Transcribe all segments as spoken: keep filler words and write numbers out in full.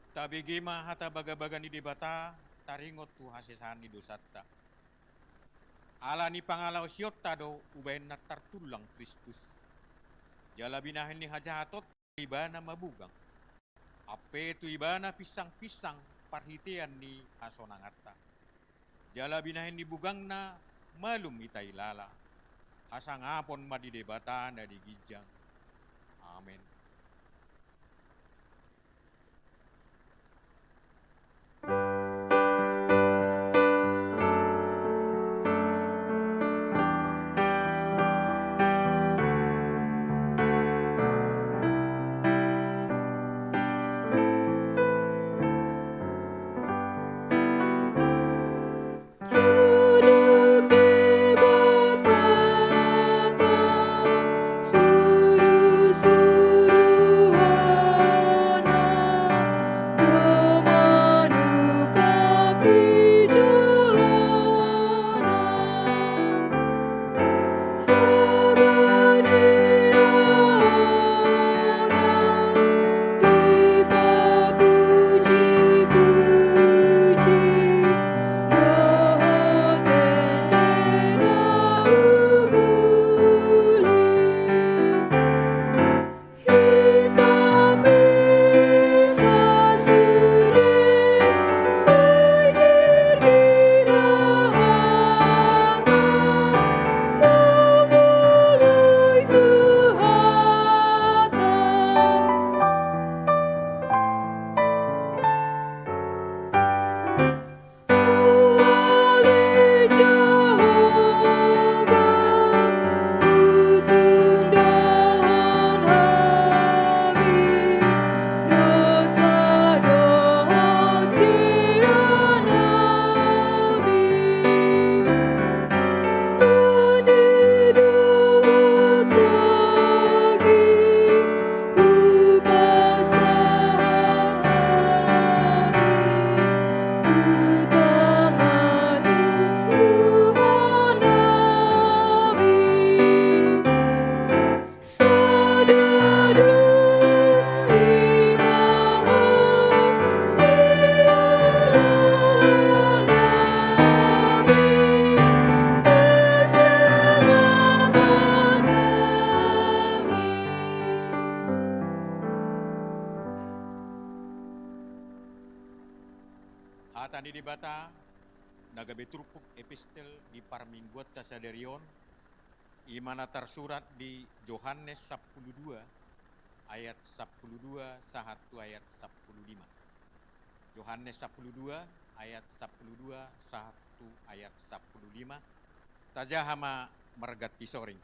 Tabege ma hata bagabaga ni Debata, taringot tu hasesaan ni dosanta. Ala ni pangalaosionta do umbahen na tartullang Kristus. Jala binahen ni hajahatonta ibana mabugang. Ampe tu ibana pinsangpinsang parhitean ni hasonanganta. Jala binahen ni bugangna malum hita hilala. Hasangapon ma di Debata na di ginjang. Amen. Hata ni Debata na gabe turpuk epistel di parmingguanta sadari on, i ma na tarsurat di Johannes sampulu dua ayat sampulu dua sahat tu ayat sampulu lima. Johannes sampulu dua ayat sampulu dua sahat tu ayat sampulu lima. Tajaha ma marganti soring.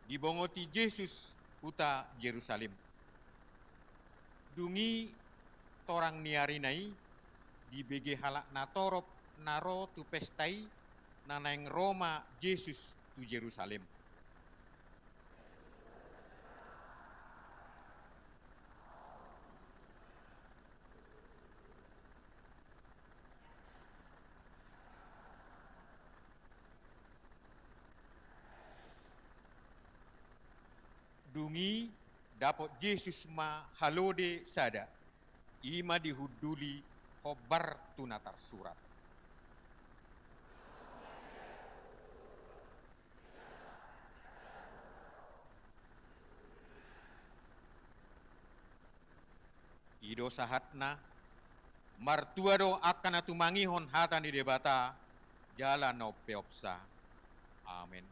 Dibongoti Jesus huta Jerusalem. Dung i torang ni arina i dibege halak na torop na ro tu pesta i, na naeng ro ma Jesus tu Jerusalem. Dung i dapot Jesus ma halode sada, i ma dihunduli hombar tu na tarsurat. I do sahatna. Martua do angka na tumangihon hata ni Debata jala na umpeopsa. Amen.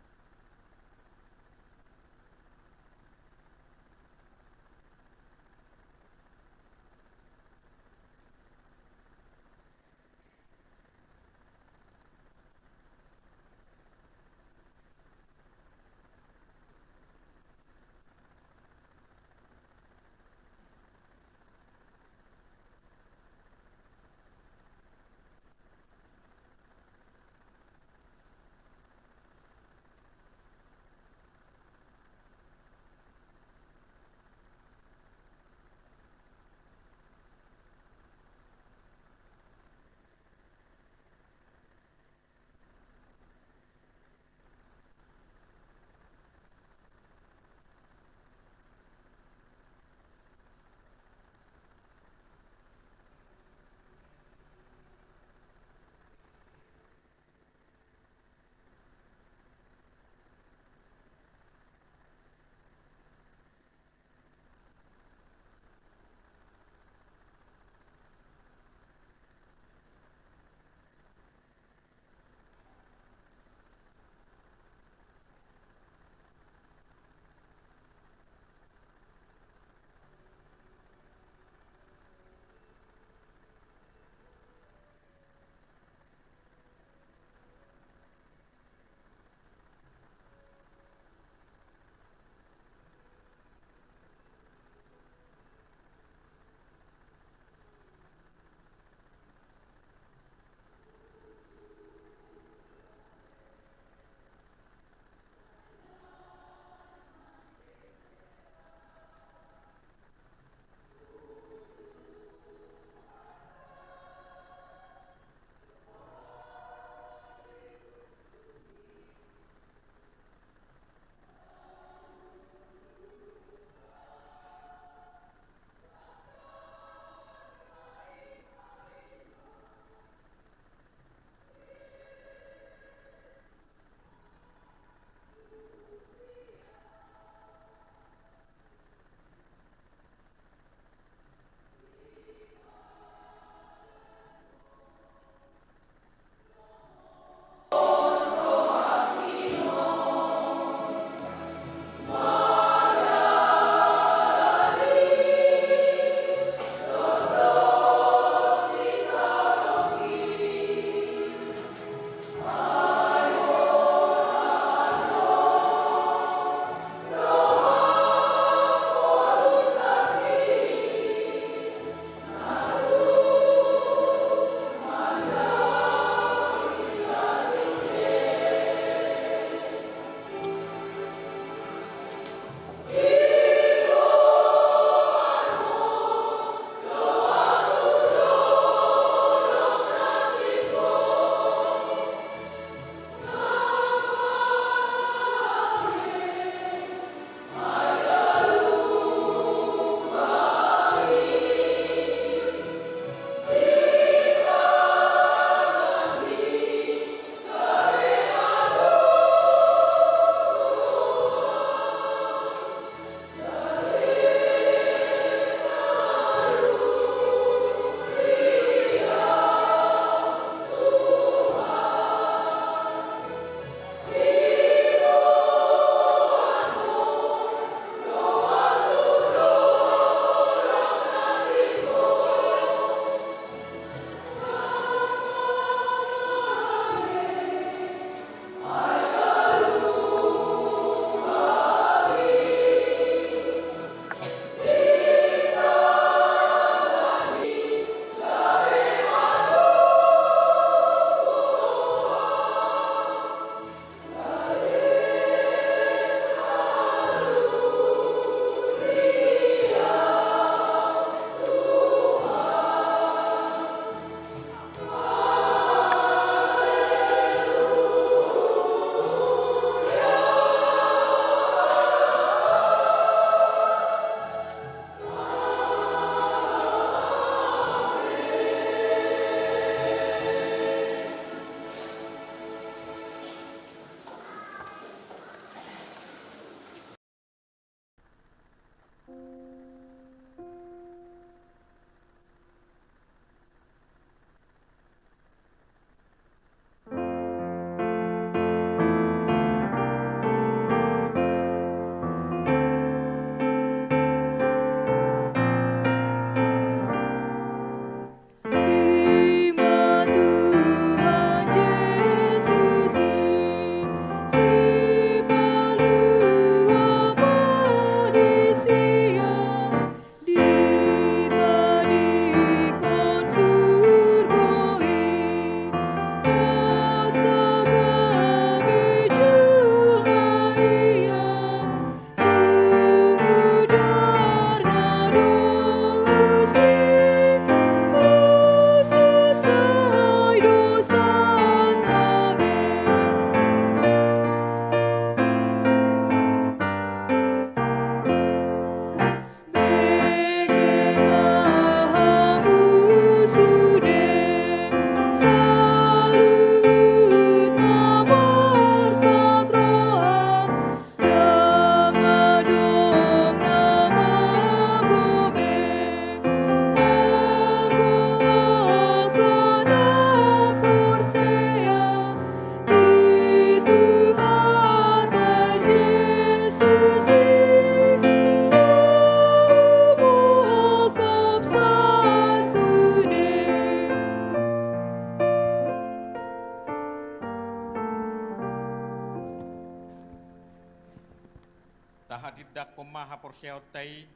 Tindangkon ma haporseaonta i,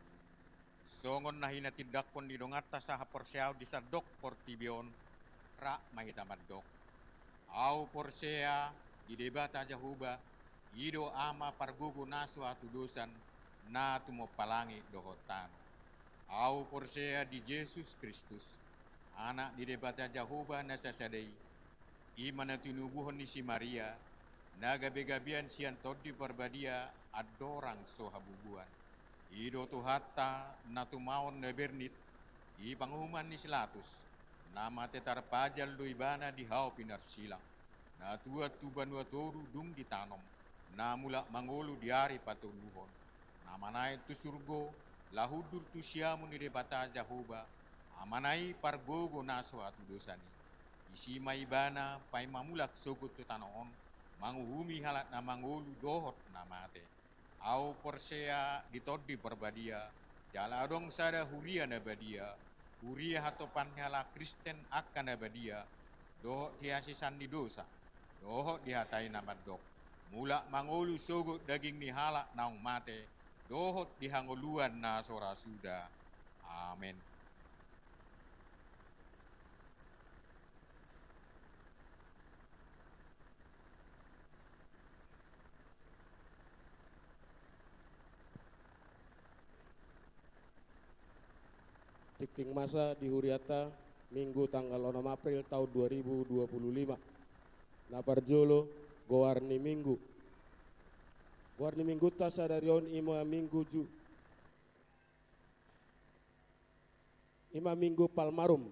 songon na hinatindangkon ni donganta sahaporseaon di sandok portibi on. Rap ma hita mandok: Ahu porsea di Debata Jahowa, i do Ama pargogo na so hatudosan, na tumompa langit dohot tano. Ahu porsea di Jesus Kristus, Anak ni Debata Jahowa na sasada i, i ma na tinubuhon ni si Maria, na gabegabean sian Tondi Parbadia, andorang so habubuhan. I do Tuhanta, na tumaon na bernit, i panguhuman ni si Latus, na mate tarpajal do ibana di hau pinarsilang, na tuat tu banua toru dung ditanom, na mulak mangolu di ari patoluhon, na manaek tu surgo, laho hundul tu siamun ni Debata Jahowa, Amana i pargogo na so hatudosan i. Disi ma ibana paima mulak sogot tu tano on, manguhumi halak na mangolu dohot na mate. Ahu porsea di Tondi Parbadia, jala adong sada huria na badia, huria hatopan ni halak Kristen angka na badia, dohot di hasesaan ni dosa, dohot di hata i na mandok: Mulak mangolu sogot daging ni halak naung mate, dohot di hangoluan na so ra suda. Amen. Tingting masa di hurianta, Minggu tanggal onom April taon dua ribu dua puluh lima. Na parjolo, goar ni Minggu. Goar ni Minggunta sadari on i ma Minggu Ju-, i ma Minggu Palmarum,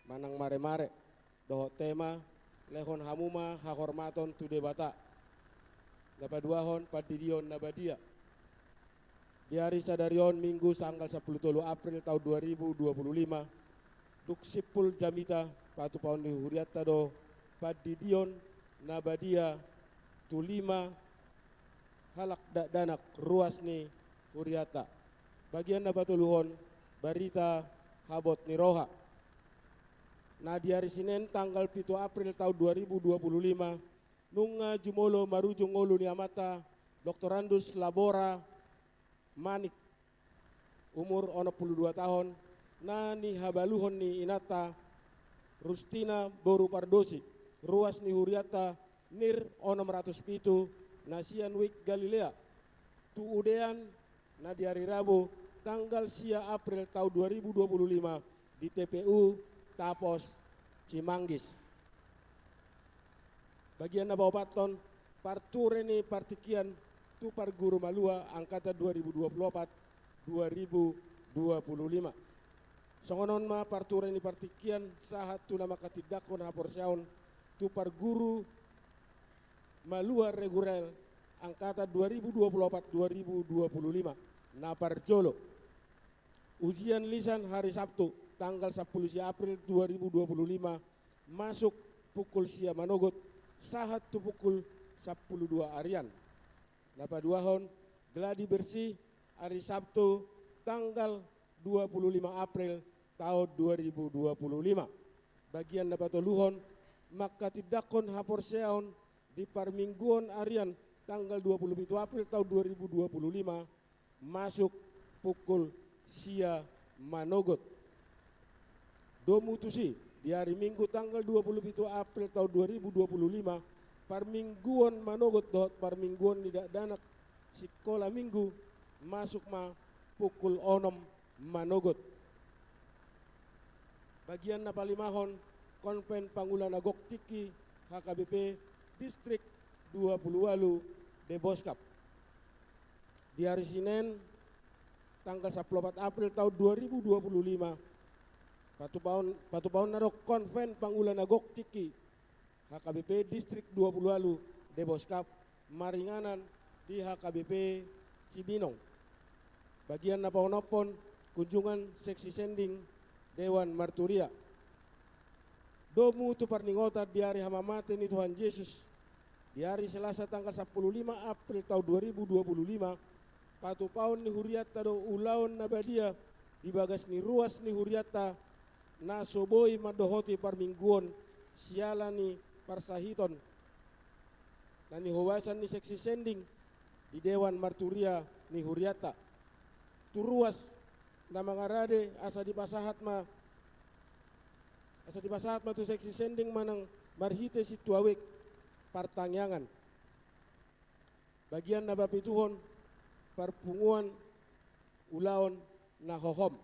manang maremare, dohot tema: Lehon hamu ma hahormaton tu Debata. Na paduahon, pandidion na badia. Di ari sadari on, Minggu tanggal sampulu tolu April taon dua ribu dua puluh lima, dung simpul jamita, patupaon ni hurianta do pandidion na badia tu lima halak dakdanak ruas ni hurianta. Bagian na patoluhon, barita habot ni roha. Na di ari Sinen tanggal pitu April taon dua ribu dua puluh lima, nunga jumolo marujung ngolu ni amanta Doktorandus Labora Manik, umur onom pulu dua taon, na nihabaluhon ni inanta Rustina boru Pardosi, ruas ni hurianta Nir onom ratus pitu, na sian Wik Galilea, tu udean na di ari Rabu tanggal sia April taon dua ribu dua puluh lima di T P U Tapos Cimanggis. Bagian na paopathon, parture ni partingkian tu parguru malua angkatan dua ribu dua puluh opat dua ribu dua puluh lima. Songon on ma parture ni partingkian sahat tu na manghatindanghon haporseaon tu parguru malua reguler angkatan dua ribu dua puluh opat dua ribu dua puluh lima. Na parjolo, ujian lisan hari Sabtu, tanggal sampulu sia April dua ribu dua puluh lima, masuk pukul sia manogot, sahat tu pukul sampulu dua arian. Na paduahon, gladi bersih, ari Sabtu, tanggal dua puluh lima April, taon dua ribu dua puluh lima. Bagian na patoluhon, manghatindanghon haporseaon di parmingguon arian tanggal dua puluh pitu April taon dua ribu dua puluh lima, masuk pukul sia manogot. Domu tusi, di ari Minggu tanggal dua puluh pitu April taon dua ribu dua puluh lima, parmingguon manogot dohot parmingguon ni dakdanak sikola Minggu masuk ma pukul onom manogot. Bagian na palimahon, Konven Pangula na Gok Tingki H K B P Distrik dua puluh ualu Deboskap. Di ari Sinen, tanggal sampulu opat April taon dua ribu dua puluh lima, patupaon, patupaonna do Konven Pangula na Gok Tingki H K B P Distrik dua puluh ualu Deboskap, maringanan di H K B P Cibinong. Bagian na paonomhon, kunjungan seksi sending Dewan Marturia. Domu tu parningotan di ari hamamate ni Tuhan Jesus, di ari Selasa tanggal sampulu lima April taon dua ribu dua puluh lima, patupaon ni hurianta do ulaon na badia di bagas ni ruas ni hurianta, na so boi mandohoti parmingguon siala ni parsahiton na nihobasan ni seksi sending di dewan marturia ni hurianta. Tu ruas na mangarade asa dipasahat ma, asa dipasahat ma tu seksi sending manang marhite sintua wijk partangiangan. Bagian na papituhon, parpunguan ulaon na hohom.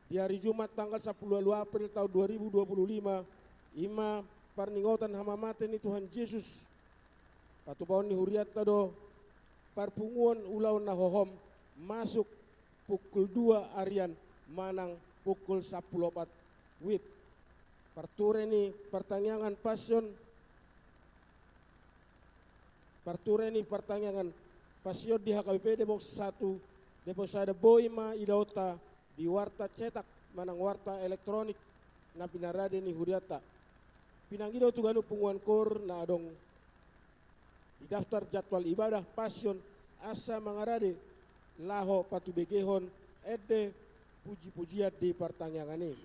Di ari Jumat tanggal sampulu ualu April taon dua ribu dua pulu lima, i ma parningotan hamamate ni Tuhan Jesus. Patupaon ni hurianta do parpunguan ulaon na hohom masuk pukul dua arian manang pukul sampulu opat wib. Parture ni partangiangan Passion, parture ni partangiangan Passion di H K B P Depok satu, Depok Sada boi ma idaonta di warta cetak manang warta elektronik na pinarade ni hurianta. Pinangido tu ganup punguan koor na adong di daftar jadwal ibadah Passion asa mangarade laho patubegehon ende puji-pujian di partangiangan i.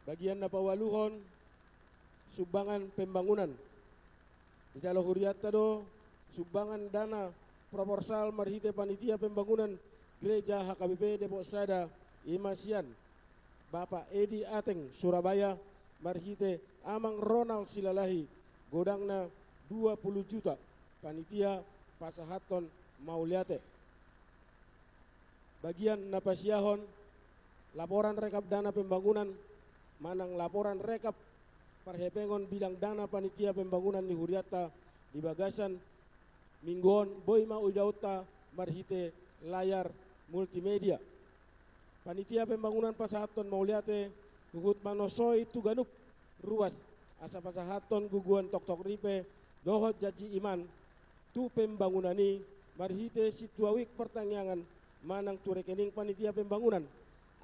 Bagian na paualuhon, sumbangan pembangunan. Dijalo hurianta do sumbangan dana proposal marhite panitia pembangunan Gereja H K B P Depok Sada, i ma sian Bapak Edi Ateng, Surabaya, marhite Amang Ronald Silalahi, godangna dua pulu juta, panitia pasahathon mauliate. Bagian na pasiahon, laporan rekap dana pembangunan manang laporan rekap parhepengon bidang dana panitia pembangunan ni hurianta di bagasan minggu on boi ma idaonta marhite layar multimedia. Panitia pembangunan pasahathon mauliate huhut manosoi tu ganup ruas asa pasahathon guguan toktok ripe dohot janji iman tu pembangunan i marhite sintua wijk partangiangan manang tu rekening panitia pembangunan,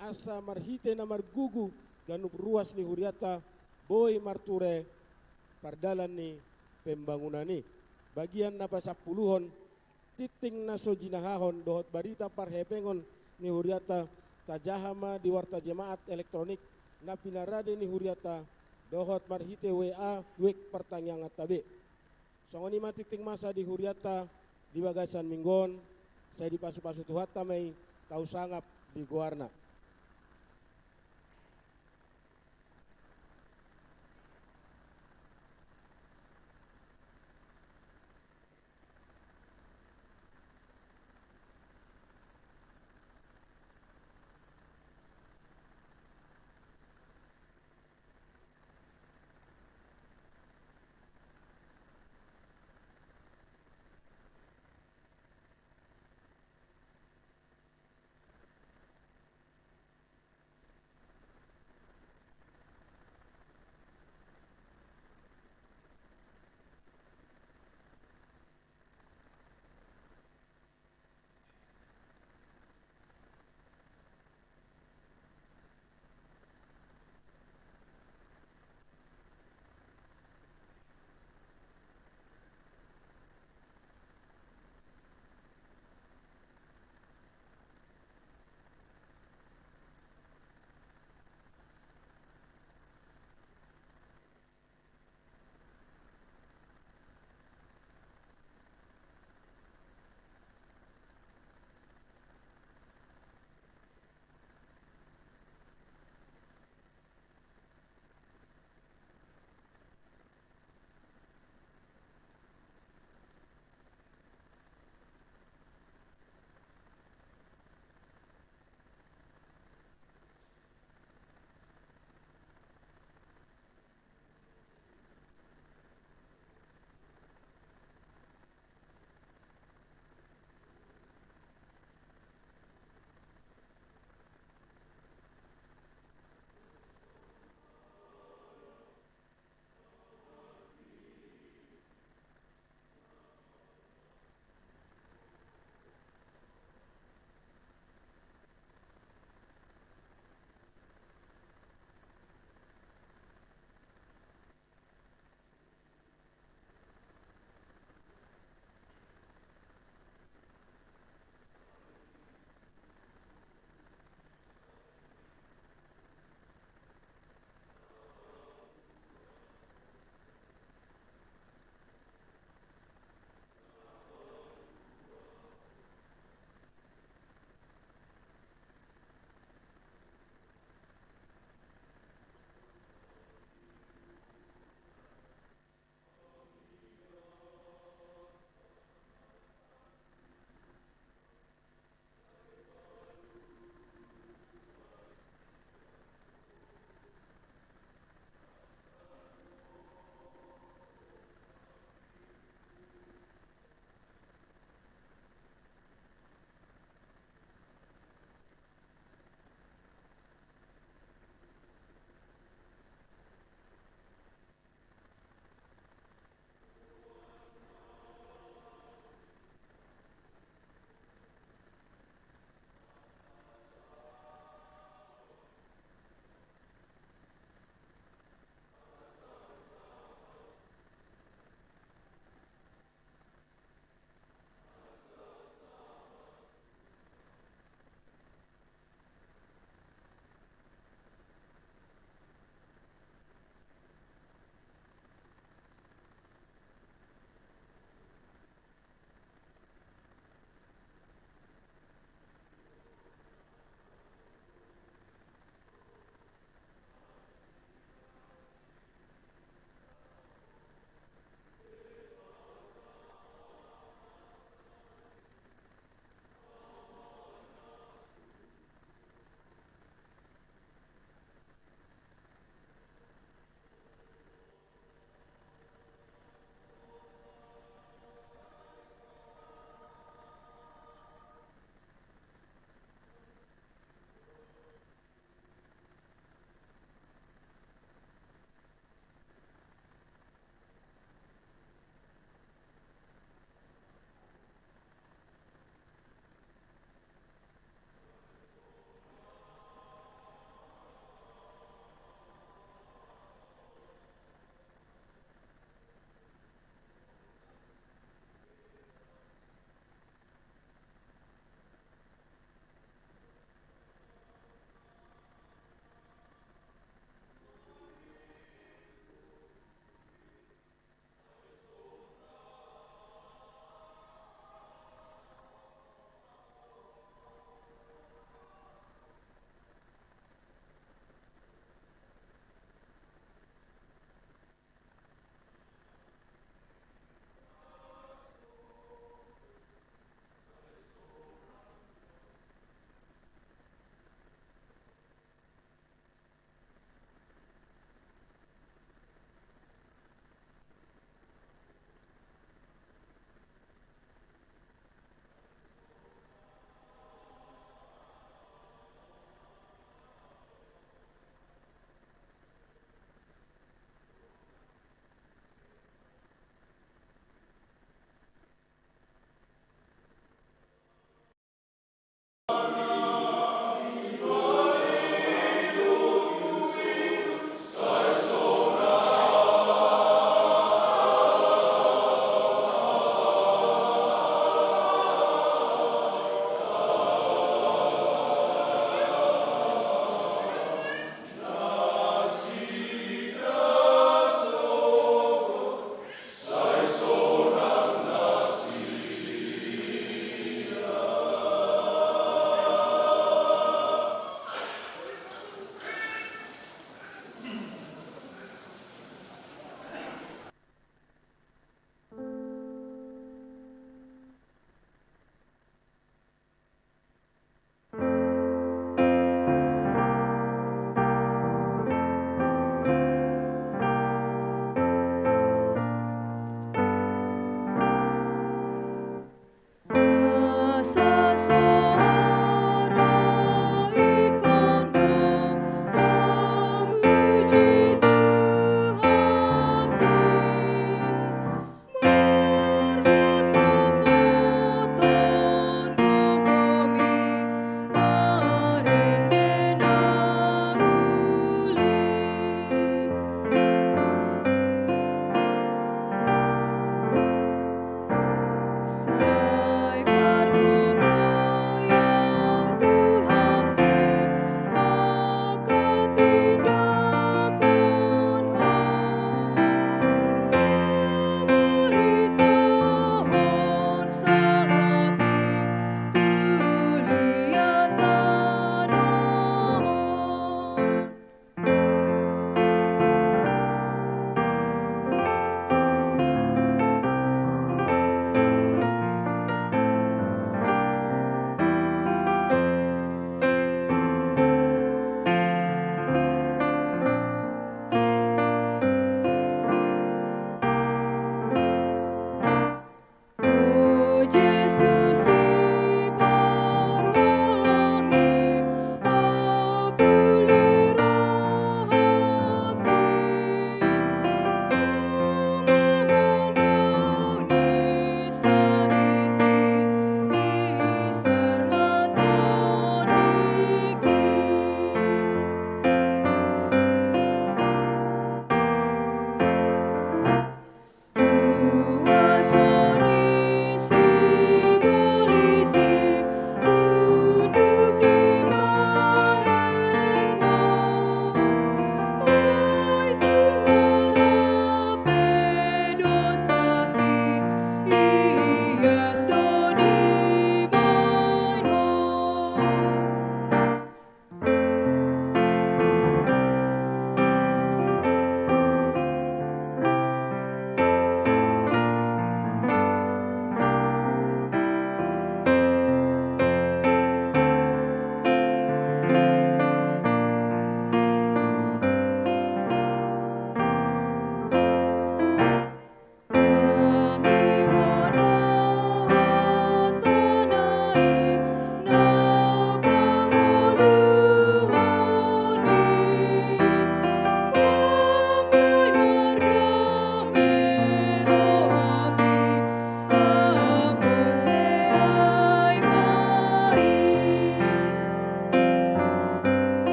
asa marhite na margugu ganup ruas ni hurianta boi marture pardalan ni pembangunan i. Bagian na pasampuluhon, tingting na so jinahahon dohot barita parhepengon ni hurianta tajaha ma di warta jemaat elektronik na pinarade ni hurianta dohot marhite W A wijk partangianganta be. Songon i ma tingting masa di hurianta di bagasan minggu on, sai dipasu-pasu Tuhanta ma i, tau sangap di goarna.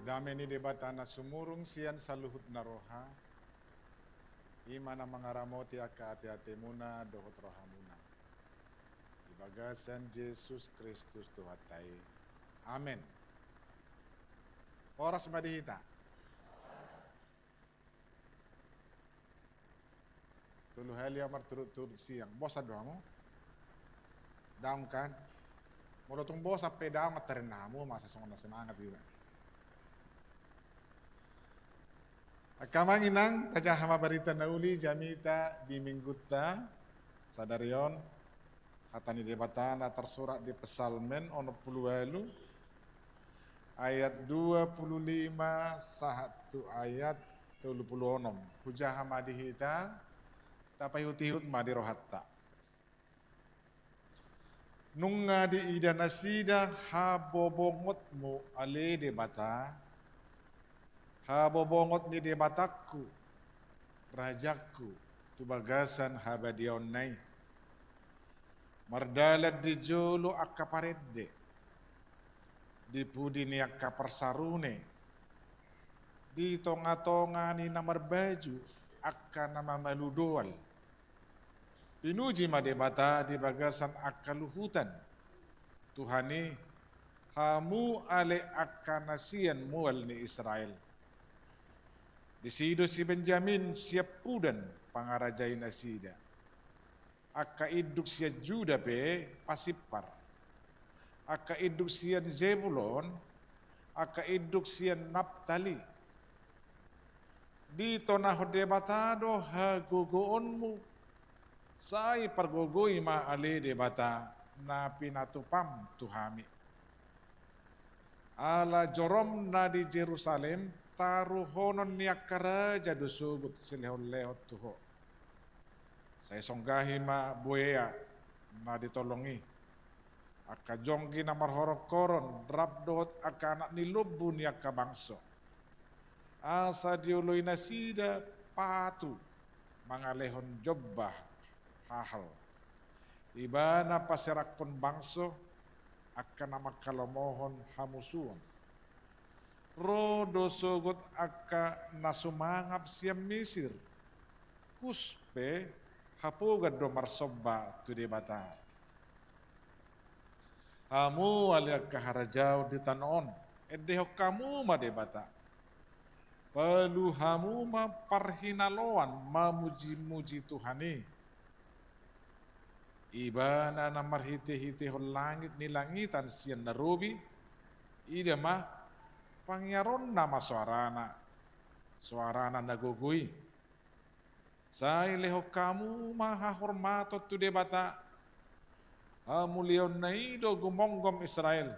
Dame ni Debata na sumurung sian saluhut na roha, i ma na mangaramoti angka ateatemuna dohot rohamuna. Di bagasan Jesus Kristus Tuhanta i. Amen. Horas ma di hita. Tolu hali ahu marturut-turut siang. Bosan do hamu? Daong kan? Molo tung bosan pe daong, tarinna hamu masa songon na semangat iba. Angka amang inang, tajaha ma barita na uli jamita di minggunta sadari on. Hata ni Debata na tarsurat di Psalmen onom pulu ualu, ayat dua pulu lima sahat tu ayat tolu pulu onom. Hujaha ma di hita, tapaihut-ihut ma di rohanta. Nunga diida nasida habobongotmu, ale Debata, habobongot ni Debatangku, Rajangku, tu bagasan habadiaonna i. Mardalan di jolo angka parende, di pudi ni angka parsarune, di tonga-tonga ni na marbaju angka na mamalu doal. Pinuji ma Debata di bagasan angka luhutan. Tuhan i, hamu ale angka na sian mual ni Israel. Disi do si Benjamin siampudan pangarajai nasida. Angka induk sian Juda pe pasimpar. Angka induk sian Zebulon, angka induk sian Naptali. Ditonahon Debata do hagogoonmu, sai pargogoi ma ale Debata na pinatupam tu hami. Ala joromna di Jerusalem taruhonon ni angka raja do sogot silehon-lehon tu Ho. Sai songgahi ma buea na di tolong i, angka jonggi na marhoronghoron rap dohot angka anak ni lombu ni angka bangso. Asa dioloi nasida patu mangalehon jombah hahal. Ibana paserakhon bangso angka na manghalomohon hamusuon. Ro do sogot angka na sumangap sian Misir, hus pe hapogan do marsomba tu Debata. Hamu ale angka harajaon di tano on, endehon hamu ma Debata. Palu hamu ma parhinaloan mamuji-muji Tuhan i. Ibana na marhite-hitehon langit ni langitan sian na robi, ida ma pangiaronna ma soarana, soarana na gogo i. Sai lehon hamu ma hahormaton tu Debata, hamuliaonna i do gumonggom Israel,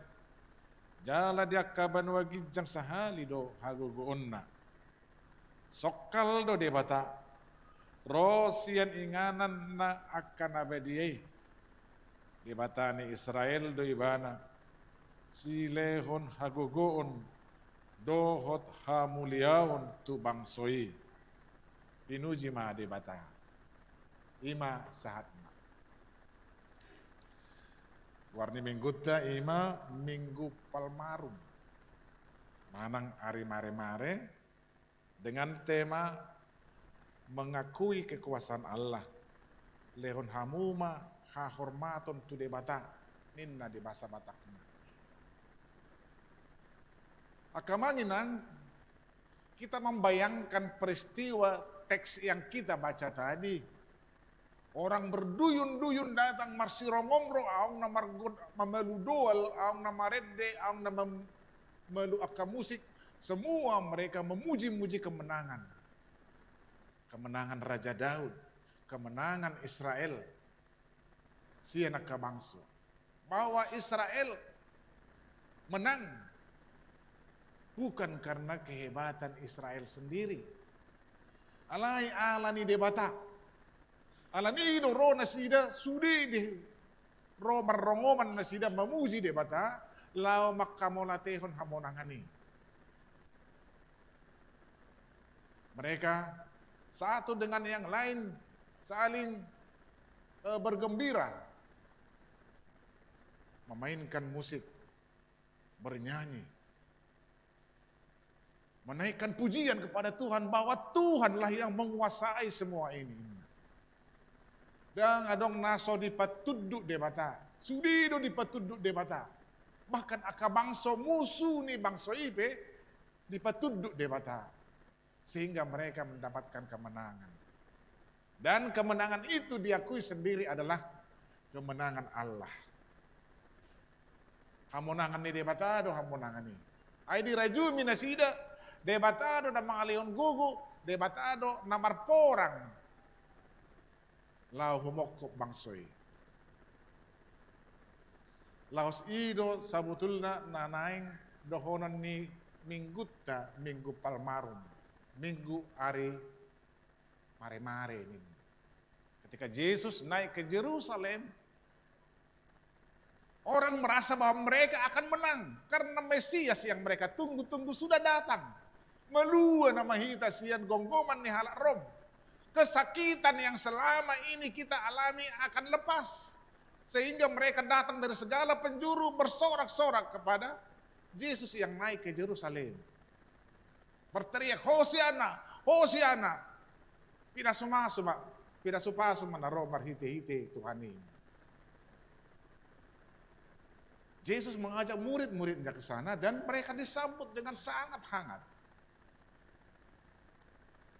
jala di angka banua ginjang sahali do hagogoonna. Songkal do Debata, ro sian inganan na angka na badia i. Debata ni Israel do Ibana, silehon hagogoon dohot hamuliaon tu bangso i. Pinuji ma Debata. I ma sahatna. Goar ni minggunta i ma Minggu Palmarum, manang ari Mare-mare, dengan tema mengakui kekuasaan Allah. Lehon hamu ma hahormaton tu Debata, ninna di bahasa Batakna. Angka amang inang, kita membayangkan peristiwa teks yang kita baca tadi. Orang berduyun-duyun datang, marsirongom ro, aong na margod-, mamalu doal, aong na marende, aong na mem-, malu angka musik. Semua mereka memuji-muji kemenangan. Kemenangan Raja Daud, kemenangan Israel sian angka bangso. Bahwa Israel menang bukan karena kehebatan Israel sendiri. Alai ala ni Debata. Ala ni i do ro nasida sude di ro marrongoman nasida mamuji Debata, laho manghamauliatehon hamonangan i. Mereka satu dengan yang lain saling, eh, bergembira, memainkan musik, bernyanyi. Menaikkan pujian kepada Tuhan bahwa Tuhanlah yang menguasai semua ini. Ndang adong na so dipatunduk Debata. Sude do dipatunduk Debata. Bahkan angka bangso musu ni bangso i pe dipatunduk Debata. Sehingga mereka mendapatkan kemenangan. Dan kemenangan itu diakui sendiri adalah kemenangan Allah. Hamonangan ni Debata do hamonangan i. Ai dirajumi nasida, Debata do na mangalehon gogo, Debata do na marporang laho humongkop bangso i. Laos i do sabotulna na naeng dohonon ni minggunta, Minggu Palmarum, Minggu ari maremare ninna. Ketika Jesus naik ke Jerusalem, orang merasa bahwa mereka akan menang karena Mesias yang mereka tunggu-tunggu sudah datang. Malua nama hita sian gonggoman ni halak Rom. Kesakitan yang selama ini kita alami akan lepas. Sehingga mereka datang dari segala penjuru bersorak-sorak kepada Jesus yang naik ke Jerusalem. Berteriak, "Hosianna, Hosianna." Pinasumasu ma, pinasupasu ma na ro marhite-hite Tuhan i. Jesus mengajak murid-muridnya ke sana dan mereka disambut dengan sangat hangat.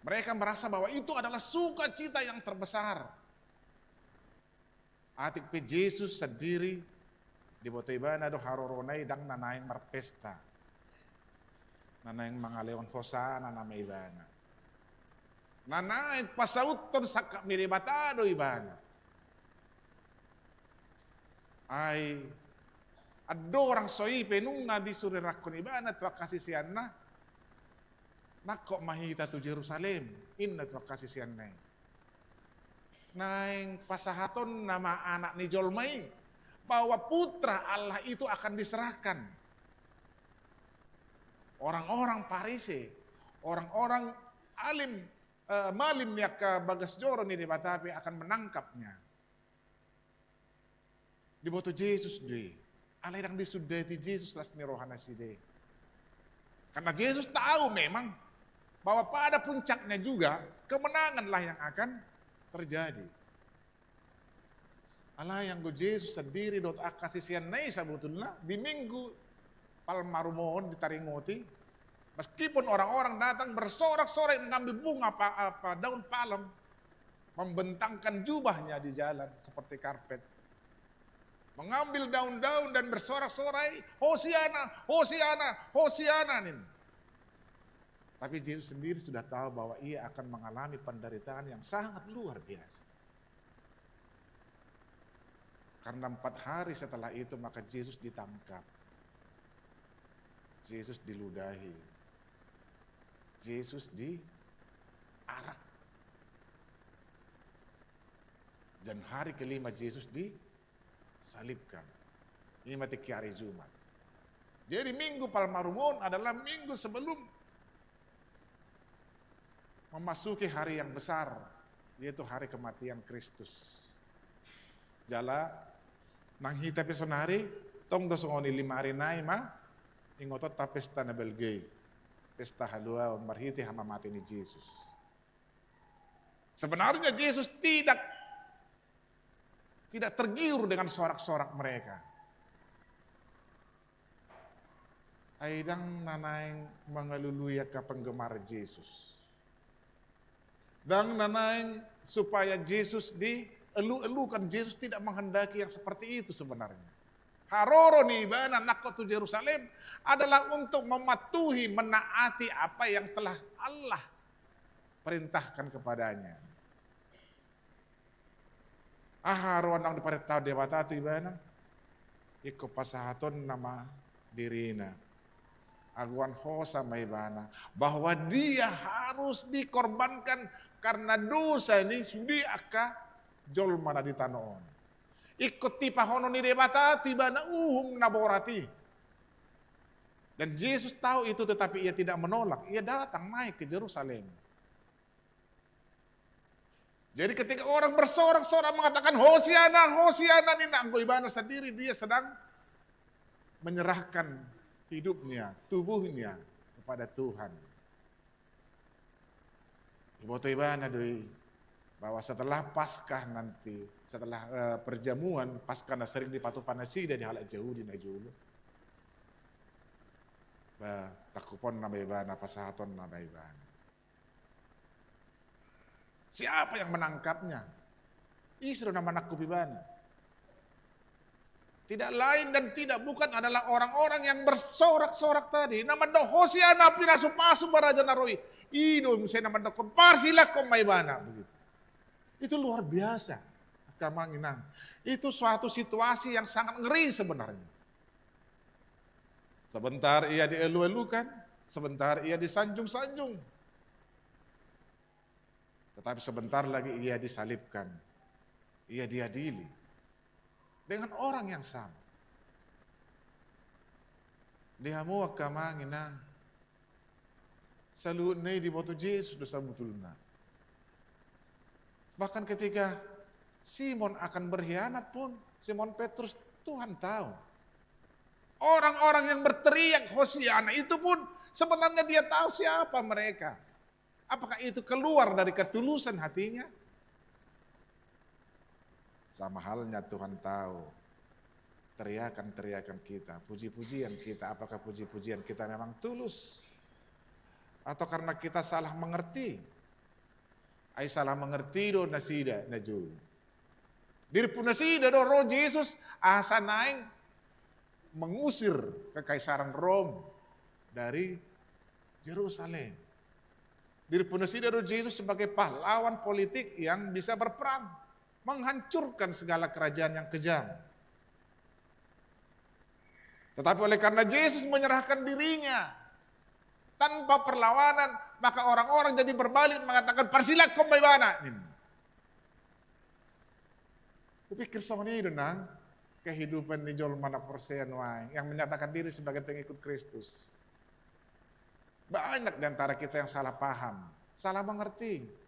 Mereka merasa bahwa itu adalah sukacita yang terbesar. Atik pe Jesus sandiri, diboto ibana do harorona i ndang na naeng marpesta. Na naeng mangalehon hosana nama ibana. Na naeng pasauthon sangkap ni Debata do ibana. Ai andorang so i pe nunga disurirakkon ibana tu angka siseanna, "Nangkok ma hita tu Jerusalem," ninna tu angka siseanna i. Naeng pasahatonna ma Anak ni jolma i, bahwa Putra Allah itu akan diserahkan. Orang-orang Parise, orang-orang alim, eh, malim ni angka bagas joro ni Debata pe akan menangkapnya. Diboto Jesus do i. Alai ndang disundati Jesus las ni roha nasida i. Karena Jesus tahu memang bahwa pada puncaknya juga kemenanganlah yang akan terjadi. Alai anggo Jesus sandiri dohot angka siseanna i sabotulna di Minggu Palmarum on ditaringoti, meskipun orang-orang datang bersorak-sorai mengambil bunga apa, apa daun palem, membentangkan jubahnya di jalan seperti karpet. Mengambil daun-daun dan bersorak-sorai, "Hosiana, Hosiana, Hosiana," ninna. Tapi Jesus sendiri sudah tahu bahwa ia akan mengalami penderitaan yang sangat luar biasa. Karena empat hari setelah itu, maka Jesus ditangkap. Jesus diludahi. Jesus diarak. Dan hari kelima Jesus disalibkan. I ma tingki hari Jumat. Jadi Minggu Palmarum on adalah minggu sebelum memasuki hari yang besar, yaitu hari kematian Kristus. Jala nang hita pe sonari, tong do songon i, lima ari nai ma ingotonta pesta na balga i, pesta haluaon marhite hamamate ni Jesus. Sebenarnya Jesus tidak, tidak tergiur dengan sorak-sorak mereka. Ai ndang na naeng mangalului angka penggemar Jesus. Ndang na naeng supaya Jesus dielu-elukan. Jesus tidak menghendaki yang seperti itu sebenarnya. Haroro ni ibana nangkok tu Jerusalem adalah untuk mematuhi, menaati apa yang telah Allah perintahkan kepadanya. Aha roha naung diparentahon Debata tu ibana? Ingkon pasahatonna ma dirina. Agoan hosa ma ibana bahwa dia harus dikorbankan karena dosa ni sude angka jolma na di tano on. Ingkon tipahonon ni Debata tu ibana uhum na borat i. Dan Jesus tahu itu, tetapi ia tidak menolak. Ia datang naik ke Jerusalem. Jadi ketika orang bersorak-sorak mengatakan, "Hosiana, Hosiana," ninna, anggo ibana sendiri dia sedang menyerahkan hidupnya, tubuhnya kepada Tuhan. Diboto ibana do i bahwa setelah Paskah nanti, setelah, eh, perjamuan Paskah na sering dipatupa nasida di halak Jahudi na jolo, ba, tangkuponna ma ibana, pasahatonna ma ibana. Siapa yang menangkapnya? Ise do na manangkup ibana? Tidak lain dan tidak bukan adalah orang-orang yang bersorak-sorak tadi. Na mandok, "Hosiana, pinasu-pasu ma raja na ro i." I do muse na mandokkon, "Parsilangkon ma ibana." Begitu. Itu luar biasa, angka amang inang. Itu suatu situasi yang sangat ngeri sebenarnya. Sebentar ia dielu-elukan, sebentar ia disanjung-sanjung. Tetapi sebentar lagi ia disalibkan, ia diadili dengan orang yang sama. Di hamu angka amang inang, saluhutna i diboto Jesus do sabutulna. Bahkan ketika Simon akan berkhianat pun, Simon Petrus, Tuhan tahu. Orang-orang yang berteriak Hosiana itu pun sebenarnya dia tahu siapa mereka. Apakah itu keluar dari ketulusan hatinya? Sama halnya Tuhan tahu teriakan-teriakan kita, puji-pujian kita, apakah puji-pujian kita memang tulus? Atau karena kita salah mengerti? Ai salah mengerti do nasida na jolo. Dirimpu nasida do ro Jesus asa naeng mengusir kekaisaran Rom dari Jerusalem. Dirimpu nasida do Jesus sebagai pahlawan politik yang bisa berperang, menghancurkan segala kerajaan yang kejam. Tetapi oleh karena Jesus menyerahkan dirinya tanpa perlawanan, maka orang-orang jadi berbalik mengatakan, "Parsilangkon ma ibana." Ninna. Kupikir songon i do nang kehidupan ni jolma na porsea nuaeng yang menyatakan diri sebagai pengikut Kristus. Banyak di antara kita yang salah paham, salah mengerti.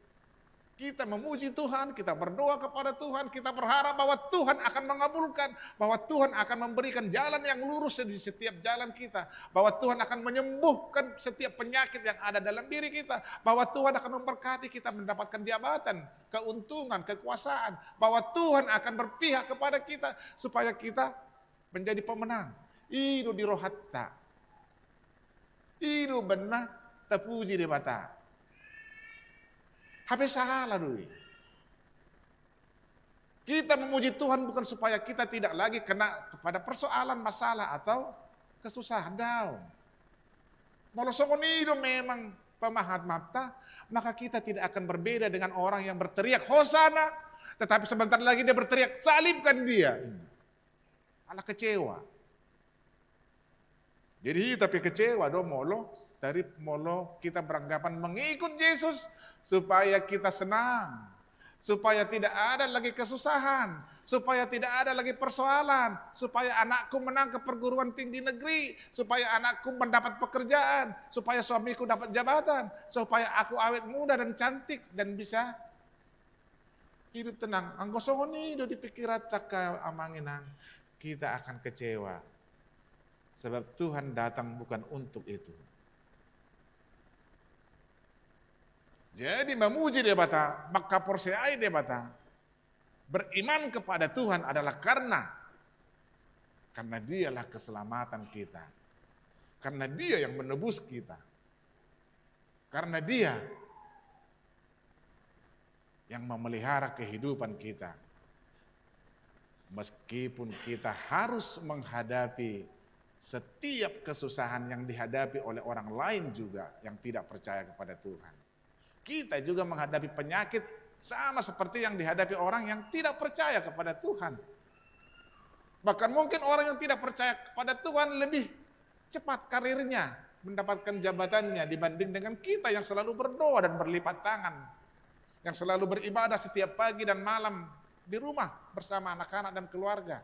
Kita memuji Tuhan, kita berdoa kepada Tuhan, kita berharap bahwa Tuhan akan mengabulkan, bahwa Tuhan akan memberikan jalan yang lurus di setiap jalan kita, bahwa Tuhan akan menyembuhkan setiap penyakit yang ada dalam diri kita, bahwa Tuhan akan memberkati kita mendapatkan jabatan, keuntungan, kekuasaan, bahwa Tuhan akan berpihak kepada kita supaya kita menjadi pemenang. I do di rohanta. I do umbahen na tapuji Debata. Hape salah do i. Kita memuji Tuhan bukan supaya kita tidak lagi kena kepada persoalan, masalah, atau kesusahan. Daong. Molo songon i do memang pemahaman ta, maka kita tidak akan berbeda dengan orang yang berteriak, "Hosana!" Tetapi sebentar lagi dia berteriak, "Salibkan dia!" Ala kecewa. Jadi hita pe kecewa do molo, dari molo kita beranggapan mengikut Jesus supaya kita senang, supaya tidak ada lagi kesusahan, supaya tidak ada lagi persoalan, supaya anakku menang ke perguruan tinggi negeri, supaya anakku mendapat pekerjaan, supaya suamiku dapat jabatan, supaya aku awet muda dan cantik dan bisa hidup tenang. Anggo songon i do di pikiranta angka amang inang, kita akan kecewa. Sebab Tuhan datang bukan untuk itu. Jadi memuji Debata, mangkaporseai Debata, beriman kepada Tuhan adalah karena, karena Dialah keselamatan kita. Karena Dia yang menebus kita. Karena Dia yang memelihara kehidupan kita. Meskipun kita harus menghadapi setiap kesusahan yang dihadapi oleh orang lain juga yang tidak percaya kepada Tuhan. Kita juga menghadapi penyakit sama seperti yang dihadapi orang yang tidak percaya kepada Tuhan. Bahkan mungkin orang yang tidak percaya kepada Tuhan lebih cepat karirnya, mendapatkan jabatannya dibanding dengan kita yang selalu berdoa dan berlipat tangan, yang selalu beribadah setiap pagi dan malam di rumah bersama anak-anak dan keluarga.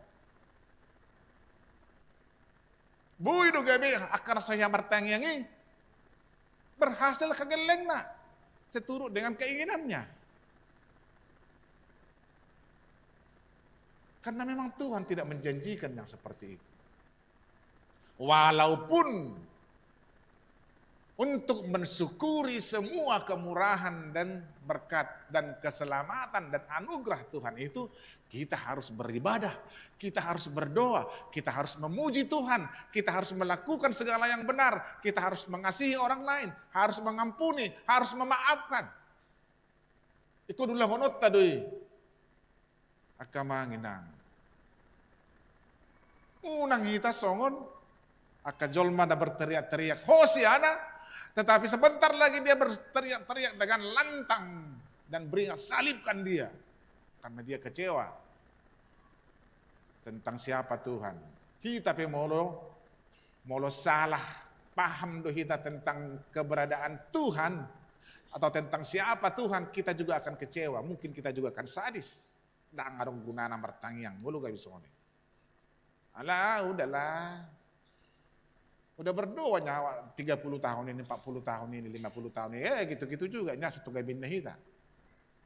Boi do gabe angka na so hea martangiang i berhasil hagellengna seturut dengan keinginannya. Karena memang Tuhan tidak menjanjikan yang seperti itu. Walaupun Untuk mensyukuri semua kemurahan dan berkat dan keselamatan dan anugerah Tuhan itu, kita harus beribadah, kita harus berdoa, kita harus memuji Tuhan, kita harus melakukan segala yang benar, kita harus mengasihi orang lain, harus mengampuni, harus memaafkan. Ingkon ulahononta do i. Angka amang inang. Unang hita songon angka jolma na berteriak-teriak, "Hosiana!" Tetapi sebentar lagi dia berteriak-teriak dengan lantang dan beringat, "Salibkan dia!" Karena dia kecewa tentang siapa Tuhan. Hita pe molo, molo salah paham do hita tentang keberadaan Tuhan atau tentang siapa Tuhan, kita juga akan kecewa. Mungkin kita juga akan sadis. Ndang adong gunana martangiang, molo gabe songon i. Alah, udahlah. Udah berdoa nyawa tiga puluh tahun ini, empat puluh tahun ini, lima puluh tahun ini, eh, gitu-gitu juga, nya so tu gabinna hita.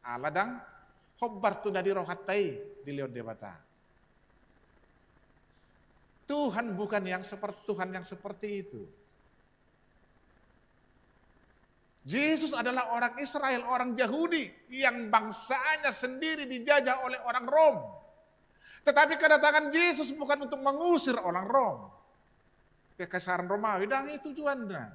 Ala ndang hombar tu na di rohanta i dilehon Debata. Tuhan bukan yang seperti, Tuhan yang seperti itu. Yesus adalah orang Israel, orang Yahudi yang bangsanya sendiri dijajah oleh orang Rom. Tetapi kedatangan Yesus bukan untuk mengusir orang Rom. Kekaisaran Romawi, ndang i tujuanna.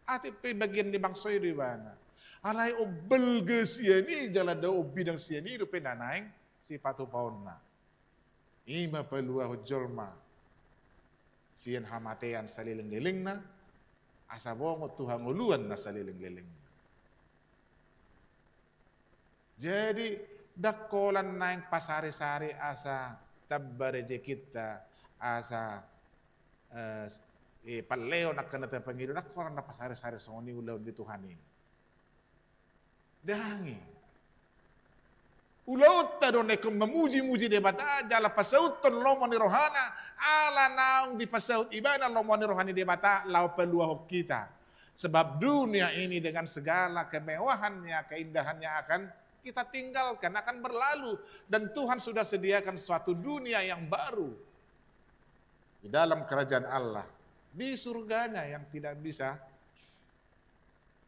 Atik pe bagian ni bangso i do ibana. Alai umbalga sian i, jala dao umbidang sian i dope na naeng sipatupaonna. I ma paluahon jolma sian hamatean salelenglelengna, asa bongot tu hangoluan na salelenglelengna. Jadi, ndang holan naeng pasarisari asa tamba rejekinta, asa, eh, eh, pallehon angka na tapangido, ndang holan na pasarisari songon i ulaon ni Tuhan i. Ndang i. Ulaonta do na ingkon mamujimuji Debata, jala pasauthon lomo ni rohana, ala naung dipasaut ibana lomo ni roha ni Debata laho paluahon hita. Sebab dunia ini dengan segala kemewahannya, keindahannya akan kita tinggalkan, akan berlalu. Dan Tuhan sudah sediakan suatu dunia yang baru di dalam kerajaan Allah, di surganya yang tidak bisa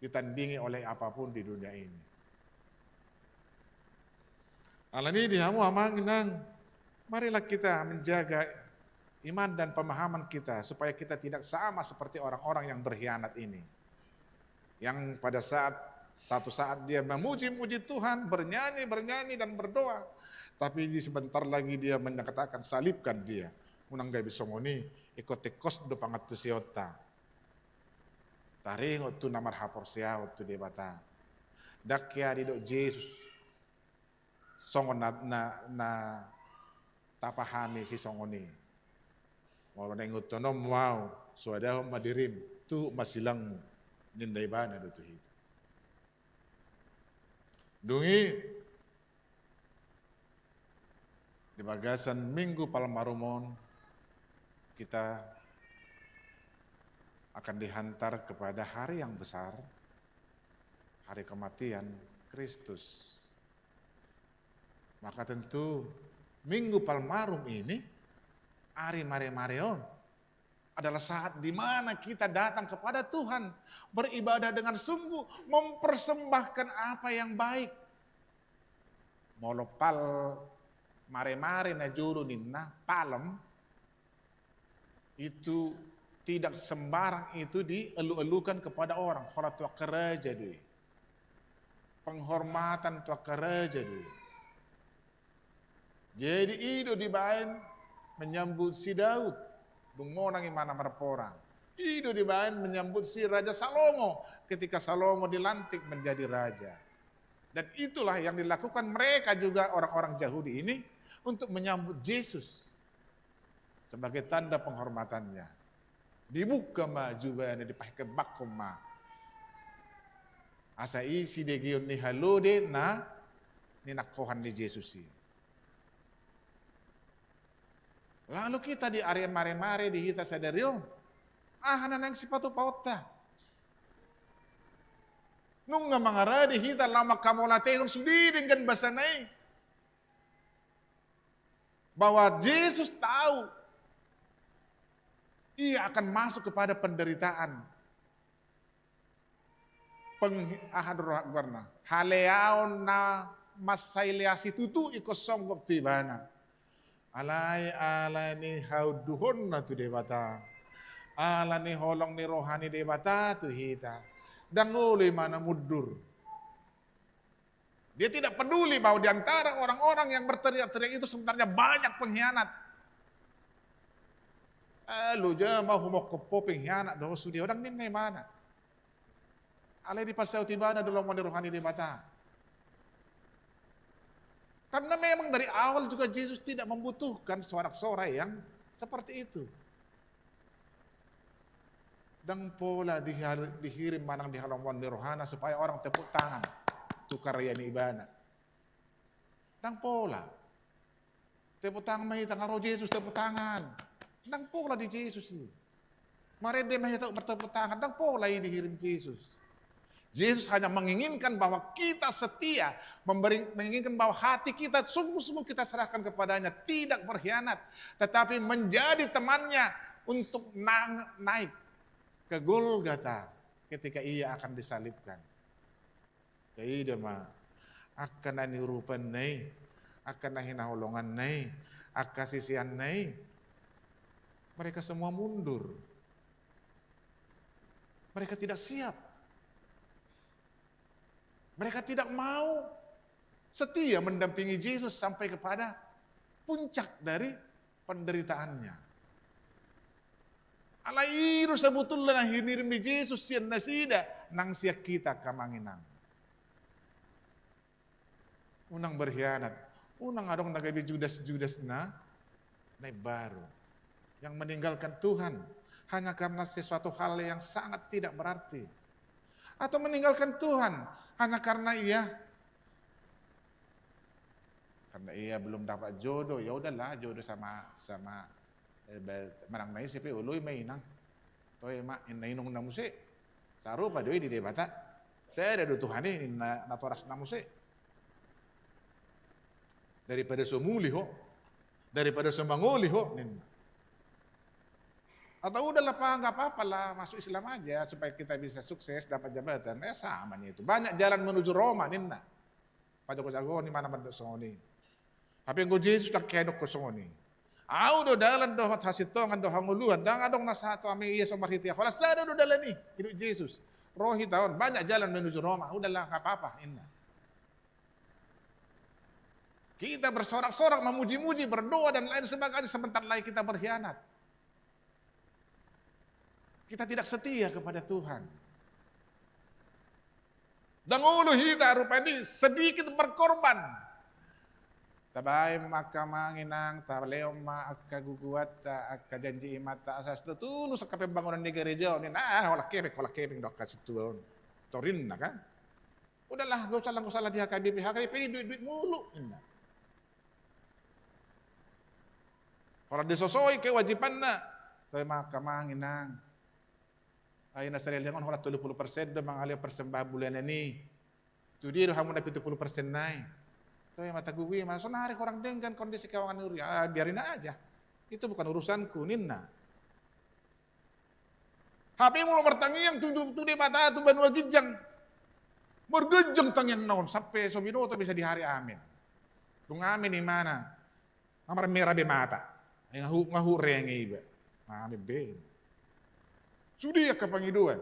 ditandingi oleh apapun di dunia ini. Alani i di hamu amang inang, marilah kita menjaga iman dan pemahaman kita supaya kita tidak sama seperti orang-orang yang berkhianat ini. Yang pada saat, satu saat dia memuji-muji Tuhan, bernyanyi, bernyanyi dan berdoa, tapi di sebentar lagi dia menyatakan, "Salibkan dia." Unang gabe songon i, ingkon tingkos do pangantusionta. Taringot tu na marhaporseaon tu Debata. Ndang hea didok Jesus songon na, na, na tapahami sisongon i. Molo naeng ingothononmu au, soadahon ma dirim, tuhuk ma silangmu, ninna ibana do tu hita. Dung i, di bagasan Minggu Palmarum on, kita akan dihantar kepada hari yang besar, hari kematian Kristus. Maka tentu Minggu Palmarum ini, ari maremare on, adalah saat di mana kita datang kepada Tuhan, beribadah dengan sungguh, mempersembahkan apa yang baik. Molo pal maremare na jolo ninna, palem, itu tidak sembarang itu dielu-elukan kepada orang, holan tu angka raja do i. Penghormatan tu angka raja do i. Jadi i do dibaen menyambut si Daud, dung monang imana marporang. I do dibaen menyambut si Raja Salomo, ketika Salomo dilantik menjadi raja. Dan itulah yang dilakukan mereka juga, orang-orang Yahudi ini, untuk menyambut Yesus sebagai tanda penghormatannya. Dibuka ma jubahna, dipahekembakhon ma. Asa i sidegeon ni halode na ninangkohan ni Jesus i. Lalu kita di ari maremare di hita sadari on, aha na naeng sipatupaonta? Nunga mangarade hita laho manghamauliatehon sude denggan basana i, bahwa Jesus tahu ia akan masuk kepada penderitaan. Aha do roha goarna? Haleaon na mansai lea situtu ingkon songgop tu ibana. Alai ala ni haunduhonna tu Debata, ala ni holong ni roha ni Debata tu hita, ndang olo ibana mundur. Dia tidak peduli bahwa di antara orang-orang yang berteriak-teriak itu sebenarnya banyak pengkhianat. Eh, lo ja ma humokkop ho pengkhianat do ho sude, ndang ninna ibana. Alai dipasaut ibana do lomo ni roha ni Debata. Karena memang dari awal juga Jesus tidak membutuhkan sorak-sorai yang seperti itu. Ndang pola dihal-, dihirim manang dihalomohon ni rohana supaya orang tepuk tangan tu karya ni ibana. Ndang pola. Tepuk tangan ma hita, nga ro Jesus tepuk tangan. Ndang pola di Jesus i. Marende ma hita martepuk tangan, ndang pola i dihirim Jesus. Jesus hanya menginginkan bahwa kita setia, memberi, menginginkan bahwa hati kita sungguh-sungguh kita serahkan kepadanya, tidak berkhianat, tetapi menjadi temannya untuk nang-, naik ke Golgota ketika ia akan disalibkan. Taida ma, angka na niurupanna i, angka na hinaholonganna i, angka siseanna i, mereka semua mundur. Mereka tidak siap. Mereka tidak mau setia mendampingi Jesus sampai kepada puncak dari penderitaannya. Alai i do sabotulna na hinirim ni Jesus sian nasida, nang sian hita angka amang inang. Unang berkhianat, unang adong na gabe Judas-Judas na, na imbaru, yang meninggalkan Tuhan hanya karena sesuatu hal yang sangat tidak berarti, atau meninggalkan Tuhan hanya karena ia, karena ia belum dapat jodoh, ya udahlah, jodoh sama, sama, eh, ba-, manang na ise pe, oloi ma inang. Toe ma, ninna inongna muse. Sarupa do i di Debata. Sada do Tuhan i, ninna natorasna muse. Daripada so muli ho, daripada so mangoli ho, ninna. Atau udahlah, Pak, nggak apa-apa lah, masuk Islam aja supaya kita bisa sukses, dapat jabatan. Eh, sama ni itu. Banyak jalan menuju Roma, ninna. Pajago-jago ni mana mandok songon i. Hape anggo Jesus ndang hea dokkon songon i. Ahu do dalan dohot hasintongan dohot hangoluan, ndang adong na sahat tu Ama i ia so marhite ahu. Holan sada do dalan i, i do Jesus. Ro hita on, banyak jalan menuju Roma. Udahlah, nggak apa-apa, ninna. Kita bersorak-sorak, memuji-muji, berdoa, dan lain sebagainya, sebentar lagi kita berkhianat. Kita tidak setia kepada Tuhan. Ndang olo hita rupani sedikit berkorban. Tabaen ma angka amang inang, talehon ma angka guguanta, angka janji imanta, asa so tulus angka pembangunan ni gereja on, ninna. Ah, holan hepeng, holan hepeng do angka sintua on. Torinna kan. Udahlah, nggak usah lah, nggak usah lah di H K B P. H K B P i duit-duit mulu, ninna. Holan disosoi kewajibanna. Toe ma angka amang inang. Ai na saleleng on holan tolu pulu persen do mangalehon persembahan bulanan i. Tu dia do hamu na pitu pulu persen nai? Toe ma, tagugui ma, sonari hurang denggan kondisi keuangan ni huria. Ah, biarin aja. Itu bukan urusanku, ninna. Hape molo martangiang tu, tu Debata tu banua ginjang, marganjang tangiangna on sampe so binoto bisa di hari amen. Dung amen imana, nga marmera be mata. Nga hu-, nga hureng iba. Amen be. Sude angka pangidoan.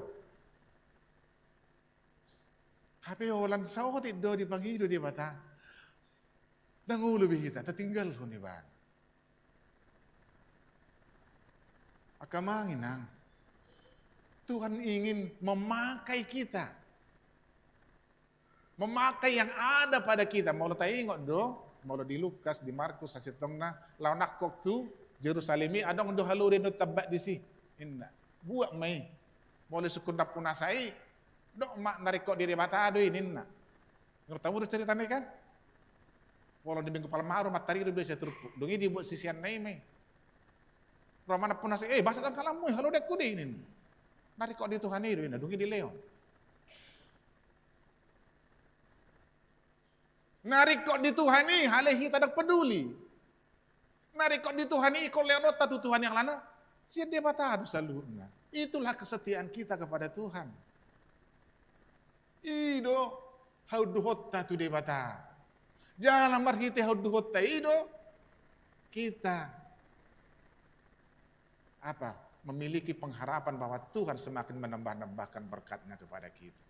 Hape holan saotik do dipangido Debata. Ndang olo be hita tatinggalhon ibana. Angka amang inang, Tuhan ingin memakai kita. Memakai yang ada pada kita. Molo taingot do, molo di Lukas, di Markus, hasintongna, laho nangkok tu Jerusalem i, adong do halode na tambat disi, ninna. Buat ma i. Molo sungkun nampunasa i, dok ma na ringkot di Debata do i, ninna. Ngerti hamu do ceritana i kan? Molo di Minggu Palmarum, matari do biasa turpuk. Dung i dibuat siseanna i ma i. Ro ma nampunasa i, eh, basat angka lammu i, halodeanku do i, ninna. Na ringkot di Tuhan i do, ninna. Dung i dilehon. Na ringkot di Tuhan i, alai hita ndang peduli. Na ringkot di Tuhan i, ingkon lehononta tu Tuhan i alana sian Debata do saluhutna. Itulah kesetiaan kita kepada Tuhan. I do haunduhonta tu Debata. Jala marhite haunduhonta i do kita, apa, memiliki pengharapan bahwa Tuhan semakin menambah-nambahkan berkat-Nya kepada kita.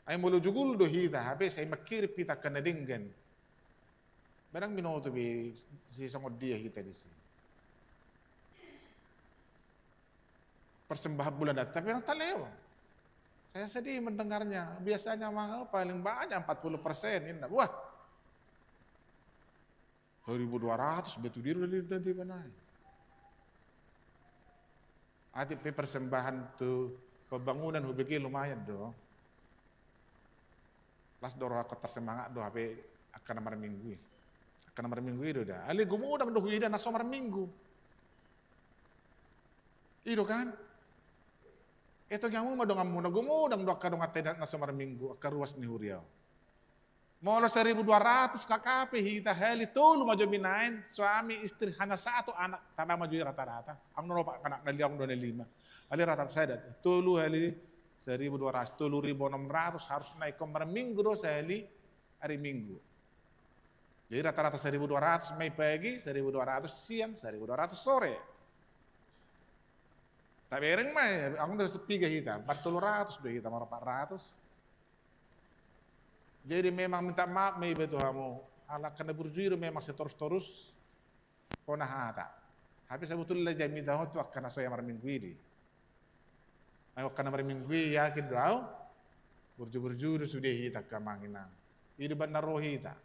Ai molo jugul do hita, hape sai mangkirim hita angka na denggan. Barang binoto be, si songon dia hita disi. Persembahan bulanan, tapi orang tak lewat. Saya sedih mendengarnya. Biasanya mang, paling banyak empat puluh persen, inna. Wah. Seribu dua ratus, betul dia udah, udah dia benahi. Atik pe persembahan tu pembangunan hubege lumayan do. Las do rohangku, tersemangat do, hape angka na marminggu i. Angka na marminggu i do da. Alai gumodang do huida na so marminggu. I do kan? Eto, jamu ma donganmuna, gumodang do angka donganta na so marminggu, angka ruas ni huria on. Molo seribu dua ratus K K P hita, hali tolu ma jo binaen, suami, istri, hanya satu anak, taba ma jo i rata-rata. Anggo na opat anak, na liang do na lima. Hali rata-rata sada, tolu hali seribu dua ratus, tolu ribu enam ratus, harus na ingkon marminggu do sahali ari Minggu. Jadi rata-rata seribu dua ratus ma i pagi, seribu dua ratus siang, seribu dua ratus sore. Tabereng ma i, anggo na so piga hita, empat ratus do hita, molo empat ratus. Jadi memang minta maaf ma iba tu hamu, ala angka na burju i do memang sai torus-torus hona hata. Hape sabotulna jamitahon tu angka na so marminggu i do i. Ai angka na marminggu i, yakin do au, burju-burju do sude hita angka amang inang. I do umbahen na ro hita.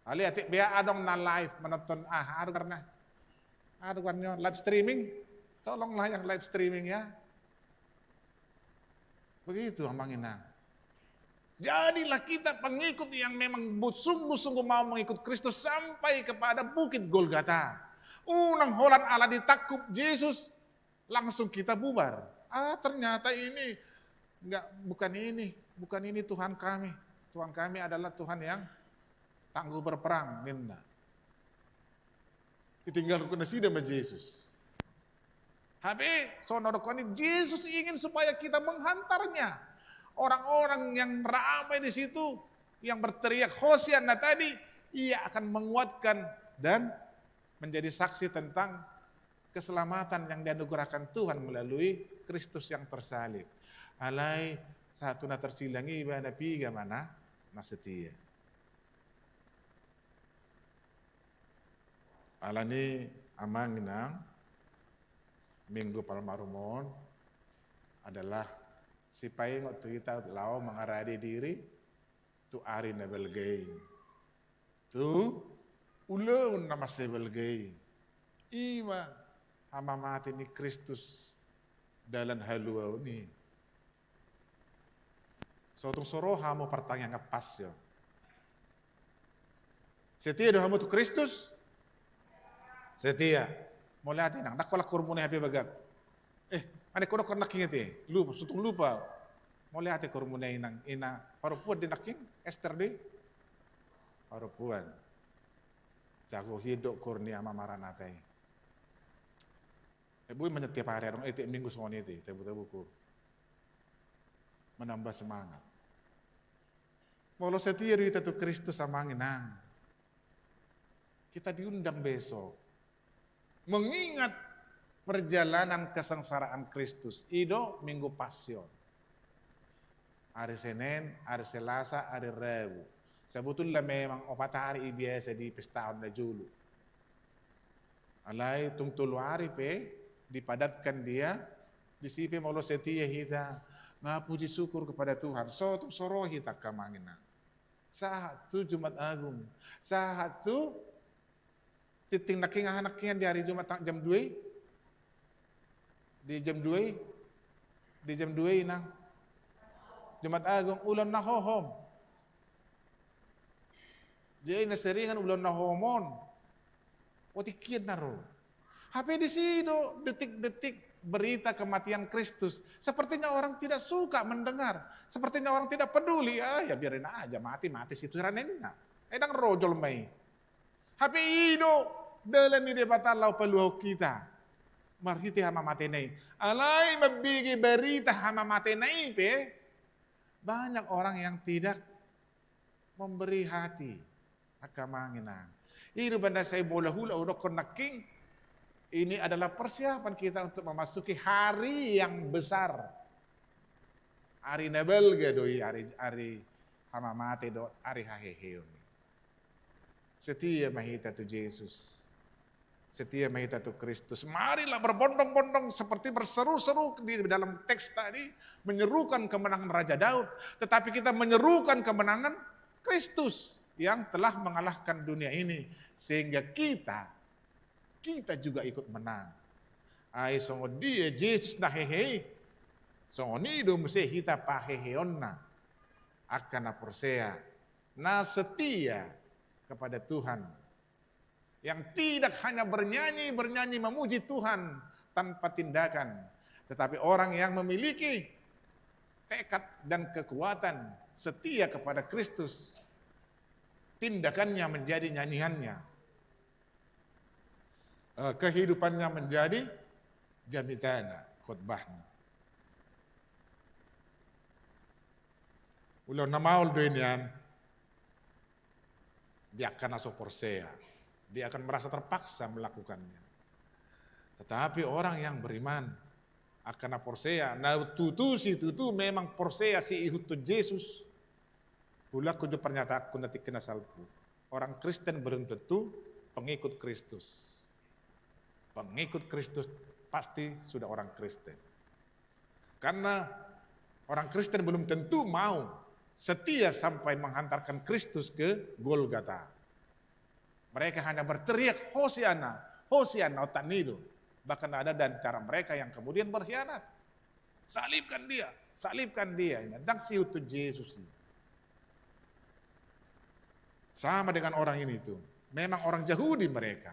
Alai atik be adong na live menonton, ah, adong karena, adong karena live streaming. Tolonglah yang live streaming ya. Begitu, amang inang. Jadilah kita pengikut yang memang bu-, sungguh-sungguh mau mengikut Kristus sampai kepada Bukit Golgata. Unang holan ala ditangkup Jesus, langsung kita bubar. Ah, ternyata ini enggak, bukan ini, bukan ini Tuhan kami. Tuhan kami adalah Tuhan yang tangguh berperang, ninna. Ditinggalhon nasida ma Jesus. Hape, songon na hudok on i, Jesus ingin supaya kita menghantarnya. Orang-orang yang ramai di situ, yang berteriak Hosianna tadi, ia akan menguatkan dan menjadi saksi tentang keselamatan yang dianugerahkan Tuhan melalui Kristus yang tersalib. Alai sahat tu na tarsilang i, ibana piga ma na, na setia. Alani, amang inang, Minggu Palmarum on adalah sipaingot tu hita laho mangarade diri tu ari na balga i, tu ulaon na mansai balga i. I ma hamamate ni Kristus, dalan haluaon i. So tung so ro hamu partangiangan Pasion, setia do hamu tu Kristus? Setia. Mauliate inang, ndang holan hormuna i hape bagak. Eh, anak kodok nangkin ate, lupa, so tung lupa. Mauliate hormuna inang, ina parompuan do i nangkin, Ester do i? Parompuan. Jago hian do hormuna i, Ama Maranatha i. Eh, boi ma nian tiap ari adong, eh, tiap Minggu songon i ate, tabu-tabu ho. Menambah semangat. Molo setia do hita tu Kristus, amang inang, kita diundang besok mengingat perjalanan kesengsaraan Kristus. I do Minggu Pasion. Ari Senen, ari Selasa, ari Rabu. Sabotulna memang opat ari i biasa dipestahon na jolo. Alai tung tolu ari pe dipadatkan dia, disi pe molo setia hita, nga puji syukur kepada Tuhan. So tung so ro hita, amang inang. Sahat tu Jumat Agung. Sahat tu tingting nangkin, aha nangkin di ari Jumat jam dua i? Di jam dua i? Di jam dua i, inang. Jumat Agung, ulaon na hohom. Jadi na seringan ulaon na hohom on. Otik hian na ro. Hape disi do detik-detik berita kematian Kristus. Sepertinya orang tidak suka mendengar. Sepertinya orang tidak peduli. Ah, ya biarin aja, mati, mati situ, ninna. Eh, ndang ro jolma i. Hape i do dalan ni Debata laho paluahon hita marhite hamamatena i. Alai mambege berita hamamatena i pe, Banyak orang yang tidak memberi hati, angka amang inang. I do umbahen na sai molo hula hudokkon nangkin, ini adalah persiapan kita untuk memasuki hari yang besar. Ari na balga do i, ari, ari hamamate dohot ari haheheon i. Setia ma hita tu Jesus. Setia ma hita tu Kristus. Marilah berbondong-bondong seperti berseru-seru di dalam teks tadi, menyerukan kemenangan Raja Daud, tetapi kita menyerukan kemenangan Kristus yang telah mengalahkan dunia ini, sehingga kita, kita juga ikut menang. Ai songon dia Jesus na hehe i, songon i do muse hita paheheonna, angka na porsea, na setia kepada Tuhan, yang tidak hanya bernyanyi-bernyanyi memuji Tuhan tanpa tindakan, tetapi orang yang memiliki tekad dan kekuatan setia kepada Kristus, tindakannya menjadi nyanyiannya, eh, kehidupannya menjadi jamitana, khotbahna. Ulaon na maol do i nian di angka na so porsea, dia akan merasa terpaksa melakukannya. Tetapi orang yang beriman, angka na porsea, na tutu situtu memang porsea siihuthon Jesus. Hulangku jo pernyataanku na tingki na salpu. Orang Kristen belum tentu pengikut Kristus. Pengikut Kristus pasti sudah orang Kristen. Karena orang Kristen belum tentu mau setia sampai menghantarkan Kristus ke Golgota. Mereka hanya berteriak, "Hosianna, Hosianna," otak nido. Bahkan ada di antara mereka yang kemudian berkhianat. "Salibkan dia, salibkan dia." Ini ndang siihuthon Jesus ini. Sama dengan orang ini tuh. Memang orang Yahudi mereka.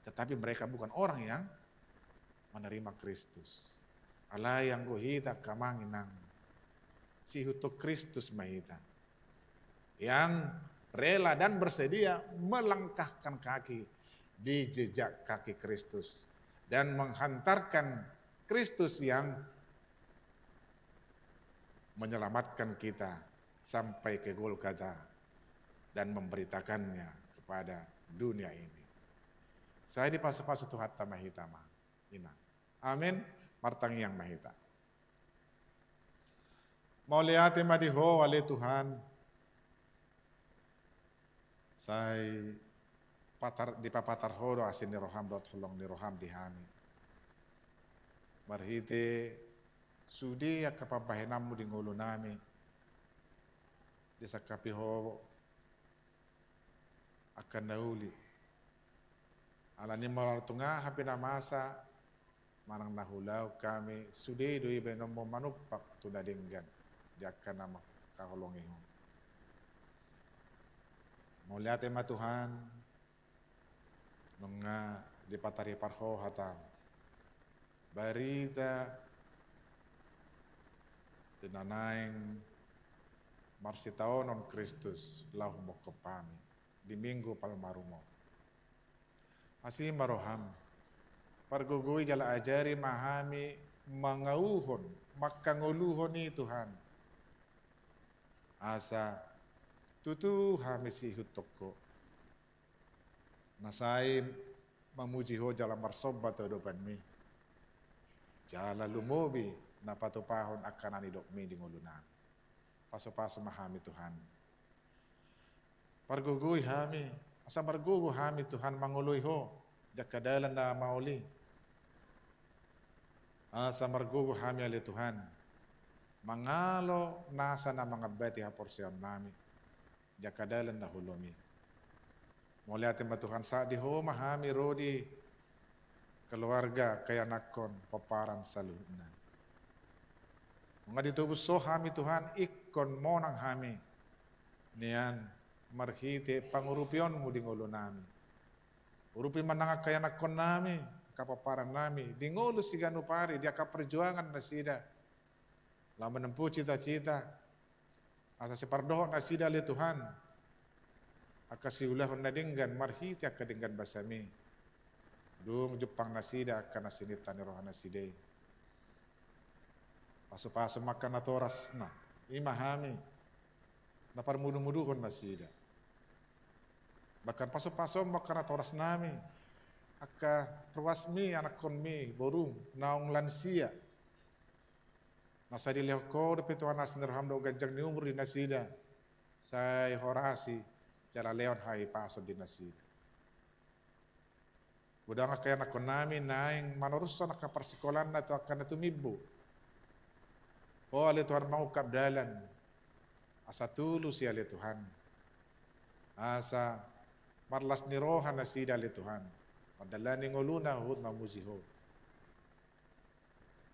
Tetapi mereka bukan orang yang menerima Kristus. Alai anggo hita angka amang inang, siihuthon Kristus ma hita, yang rela dan bersedia melangkahkan kaki di jejak kaki Kristus dan menghantarkan Kristus yang menyelamatkan kita sampai ke Golgota dan memberitakannya kepada dunia ini. Sai dipasupasu Tuhanta ma hita amang inang. Amin. Martangiang ma hita. Mauliate ma di Ho ale Tuhan. Sai patar, dipapatar Ho do asi ni roham dohot holong ni roham di hami. Marhite sude angka pambahenanmu di ngolunami, disangkapi Ho angka na uli. Alani molo tung aha pe na masa manang na ulaon hami, sude do i baenonmu manumpak tu na denggan di angka na mangkaholongi Ho. Mauliate ma Tuhan, nunga dipataripar Ho hataM. Barita di na naeng marsitaonon Kristus laho manghophop hami di Minggu Palmarum on. Asi ma rohaM, pargogoi jala ajari ma hami mangauhon, mangkangoluhon i Tuhan. Asa tutu hami siihuthon Ho. Na sai mamuji Ho jala marsomba tu adopanMi. Jala lumobi na patupahon angka na nidokMi di ngolunami. Pasupasu ma hami Tuhan. Pargogoi hami, asa margogo hami Tuhan mangoloi Ho di angka dalan na maol i. Asa margogo hami ale Tuhan, mangalo nasa na mangambati haporseaonnami di angka dalan na holom i. Mauliate ma Tuhan, sahat di Ho ma hami ro di keluarga, angka ianakhon, pomparan saluhutna. Nunga ditobus Ho hami Tuhan, ingkon monang hami nian marhite pangurupionMu di ngolunami. Urupi ma nang angka ianakhonnami, angka pomparannami, di ngolu siganup ari, di angka perjuangan nasida laho menempuh cita-cita, asa sipardohot nasida ale Tuhan angka siulahon na denggan marhite angka denggan basaMi. Dung jumpang nasida angka na sininta ni roha nasida i. Pasupasu ma angka natorasna, I ma hami na parmudu-muduhon nasida. Bahkan pasu-pasu ma angka natorasnami, angka ruasmi, anakkonmi, borum, naung lansia. Na sai dilehon Ho dope Tuhan asi ni roham dohot ganjang ni umur di nasida, sai horasi jala lehon hahipason di nasida. Godang angka ianakkonnami naeng manorushon angka parsikolanna tu angka na tumimbo. Ho ale Tuhan mangungkap dalan, asa tulus i ale Tuhan. Asa marlas ni roha nasida ale Tuhan, mandalani ngoluna huhut mamuji Ho.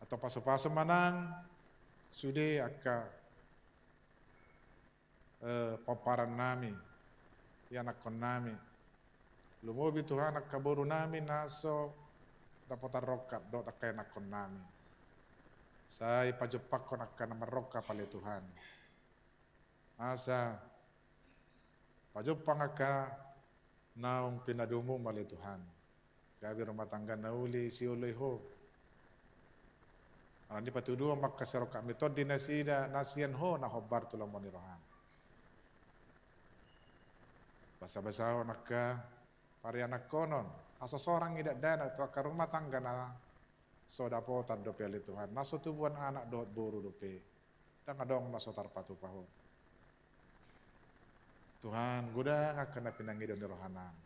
Atau pasu-pasu ma nang sude angka eh, pomparan nami, ianakkon nami. Lumobi Tuhan angka boru nami na so dapotan rongkap dohot angka ianakkon nami. Sai pajumpangkon angka na marrongkap ale Tuhan. Asa pajumpang angka naung pinadomu ma ale Tuhan. Gabe rumah tangga na uli sioloi Ho. Alani patuduhon ma angka sirongkapmi, tondi nasida na sian Ho na hombar tu lomo ni roham. Basa-basahon angka parianakkonon, asa sorang i dakdanak tu angka rumah tangga na so dapotan dope ale Tuhan, na so tubuan anak dohot boru dope. Ndang adong na so tarpatupa Ho. Tuhan, godang angka na pinangido ni rohanami.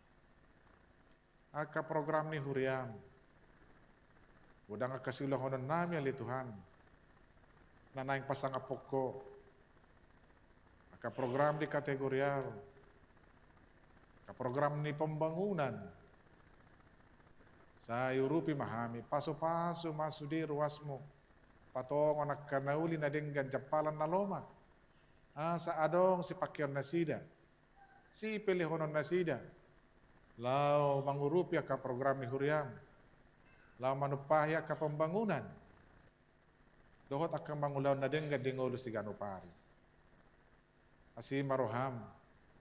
Angka program ni huriam. Godang angka siulahononnami ale Tuhan. Na naeng pasangaphon Ho. Angka program di kategorial. Angka program ni pembangunan. Sai urupi ma hami, pasu-pasu ma sude ruasmu. Patongon angka na uli na denggan jampalan na lomak. Asa adong sipangkeon nasida. Sipelehonon nasida. Laho mangurupi angka program ni huriam. Laho manumpahi angka pembangunan. Dohot angka mangulahon na denggan di ngolu siganup ari. Asi ma roham,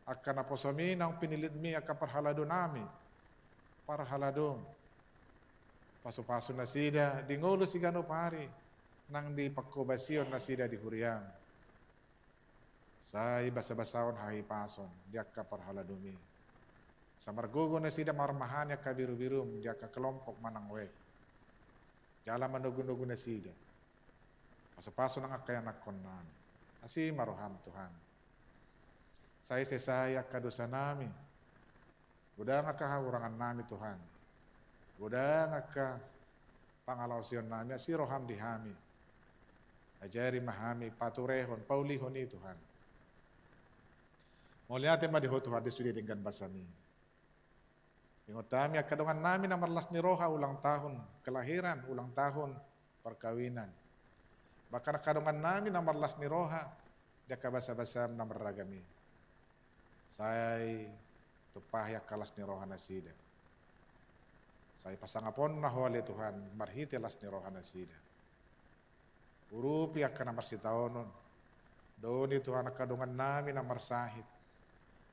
angka naposomi naung pinilitmi angka parhaladonami. Parhaladom. Pasu-pasu nasida di ngolu siganup ari. Nang di pangkobasion nasida di huriam. Sai basa-basahon hahipason di angka parhaladomi. Asa margogo nasida marmahani angka birubirum di angka kelompok manang web. Jala manogu-nogu nasida. Pasu-pasu nang angka ianakkonnami. Asi ma roham Tuhan. Sai sesa i angka dosanami. Godang angka hahurangannami Tuhan. Godang angka pangalaosionnami, asi roham di hami. Ajari ma hami paturehon, paulihon i Tuhan. Mauliate ma di Ho Tuhan di sude denggan basami. Ingot hami angka dongannami na marlas ni roha ulang tahun kelahiran, ulang tahun perkawinan. Bahkan angka dongannami na marlas ni roha di angka basa-basam na marragam i. Sai tumpahi angka las ni roha nasida. Sai pasangaponna Ho ale Tuhan marhite las ni roha nasida. Urupi angka na marsitaonon. Daoni Tuhan angka dongannami na marsahit.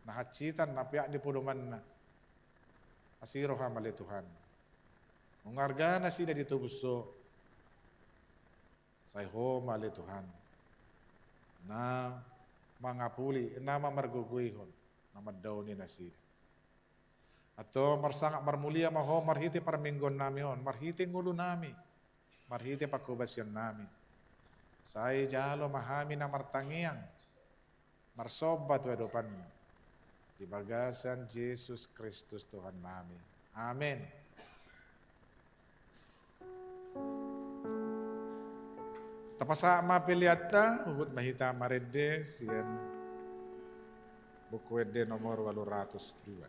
Na hansitan na peak ni podomanna. Asi roham ale Tuhan. Nunga arga nasida ditobus Ho. Sai Ho ma ale Tuhan. Na mangapuli, na mamargogoihon, na mandaoni nasida. Antong marsangap marmulia ma Ho marhite parmingguonnami on, marhite ngolunami, marhite pangkobasionnami. Sai jalo ma hami na martangiang, marsomba tu adopanMu. Di bagasan Jesus Kristus Tuhannami. Amen. Tapasahat ma peleanta, huhut ma hita marende sian Buku Ende nomor ualu ratus dua.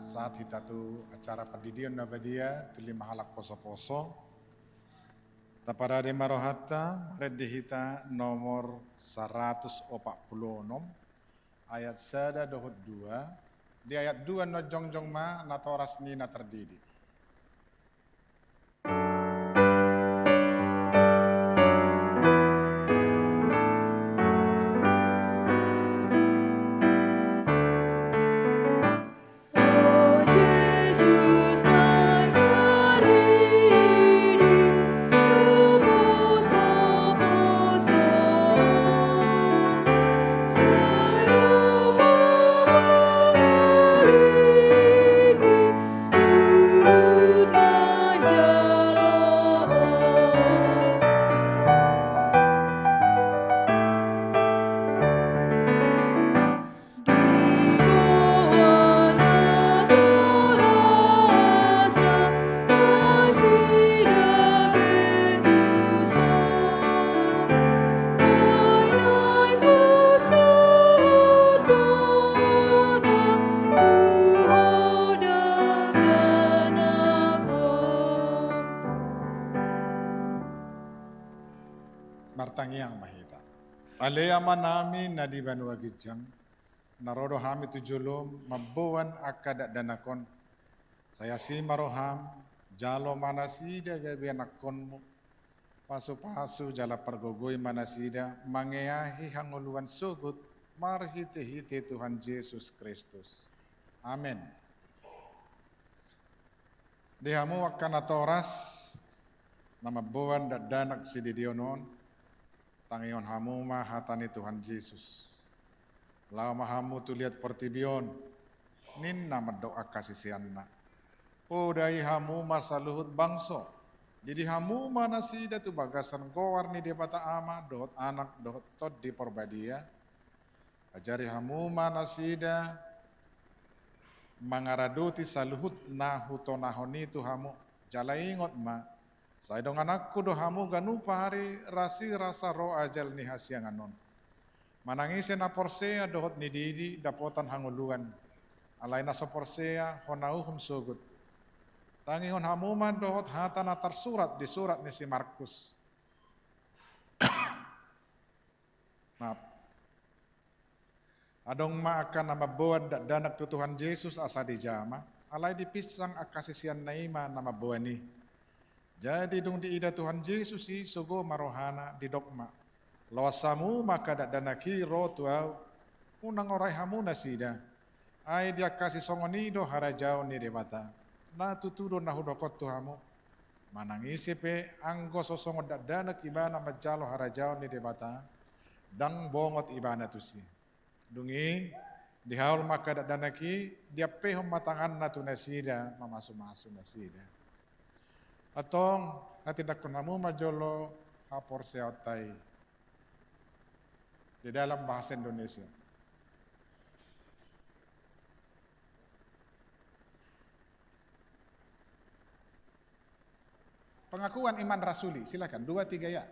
Sahat hita tu acara pandidion na badia tu lima halak poso-poso. Taparade ma rohanta, marende hita nomor saratus opat pulu onom, ayat sada dohot dua. Di ayat dua na jongjong ma natoras ni na tardidi. Martangiang ma hita. Ale Amanami na di banua ginjang, na ro do hami tu jolom mamboan angka dakdanak on. Sai asi ma roham, jalo ma nasida gabe anakkonmu. Pasu-pasu jala pargogoi ma nasida mangeahi hangoluan sogot marhite-hite Tuhan Jesus Kristus. Amen. Di hamu angka natoras na mamboan dakdanak sididion on, tangihon hamu ma hata ni Tuhan Jesus. Laho ma hamu tu liat portibi on, ninna mandok angka siseanna. Podai hamu ma saluhut bangso, didi hamu ma nasida tu bagasan goar ni Debata Ama dohot Anak dohot Tondi Parbadia. Ajari hamu ma nasida mangaradoti saluhut na hutonahon i tu hamu. Jala ingot ma, sai dongananku do hamu ganup ari rasirasa ro ajal ni hasiangan on. Manang ise na porsea dohot nididi dapotan hangoluan. Alai na so porsea hona uhum sogot. Tangihon hamu ma dohot hata na tarsurat di surat ni si Markus. Maaf. Adong ma angka na mamboan dakdanak tu Tuhan Jesus asa dijama, alai dipinsang angka siseanna i ma na mamboan i. Jadi dung diida Tuhan Jesus i, sogo ma rohana, didok ma: Loas hamu ma angka dakdanak i ro tu ahu, unang orai hamu nasida. Ai di angka sisongon i do harajaon ni Debata. Na tutu do na hudok on tu hamu. Manang ise pe anggo so songon dakdanak ibana manjalo harajaon ni Debata, ndang bongot ibana tusi. Dung i, dihaol ma angka dakdanak i, diampehon ma tanganna tu nasida, mamasu-masu nasida. Antong, hatindangkon hamu ma jolo haporseaonta i. Di dalam bahasa Indonesia. Pengakuan iman rasuli, silakan, dua, tiga, ya.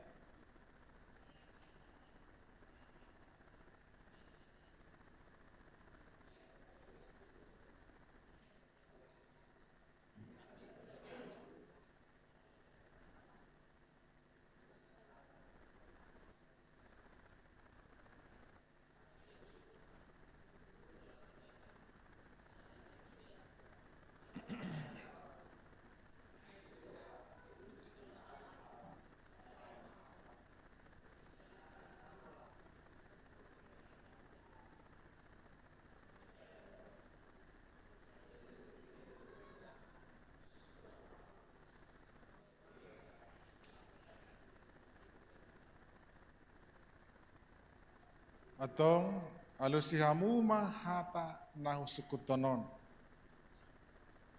Antong, alusi hamu ma hata na husungkunhon on.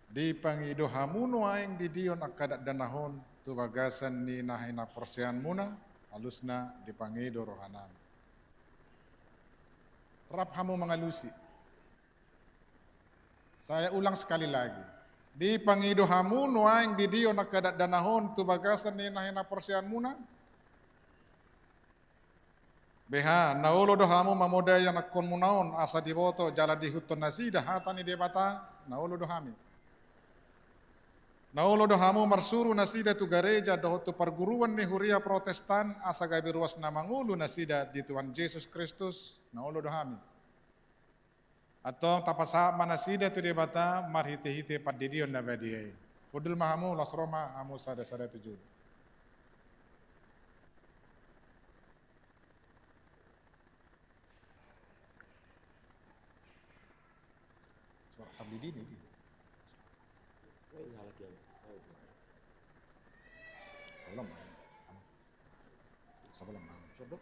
Dipangido hamu nuaeng didion angka dakdanak on tu bagasan ni na hinaporseaonmuna, alusna dipangido rohanami. Rap hamu mangalusi. Saya ulang sekali lagi. Dipangido hamu nuaeng didion angka dakdanak on tu bagasan ni na hinaporseaonmuna? Beha, na olo do hamu mamodai anakkonmuna on asa diboto jala diihuthon nasida hata ni Debata, Na olo do hami. Na olo do hamu marsuru nasida tu gareja dohot tu parguruan ni huria Protestan, asa gabe ruas na mangolu nasida di Tuhan Jesus Kristus. Na olo do hami. Antong tapasahat ma nasida tu Debata marhitehite pandidion na badia i. Hundul ma hamu, laos ro ma hamu sadasada tu jolo. Suara tardidi ini. Sabola ma. Sabola ma. Sodok.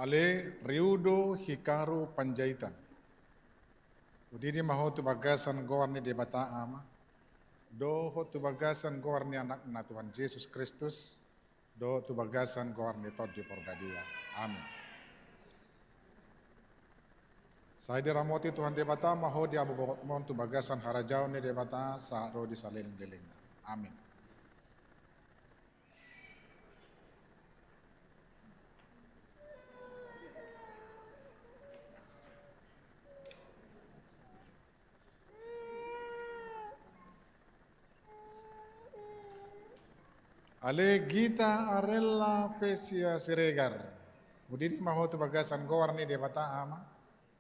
Ale Riudo Hikaru Panjaitan. Udidi ma ho tu bagasan goar ni Debata Ama, dohot tu bagasan goar ni Anakna Tuhan Jesus Kristus, dohot tu bagasan goar ni Tondi Porbadia. Amin. Sai diramoti Tuhan Debata ma ho di habobongotmon tu bagasan harajaon ni Debata sahat ro di salelenglelengna. Amin. Ale Gita Arella Vesia Siregar. Udidi ma ho tu bagasan goar ni Debata Ama,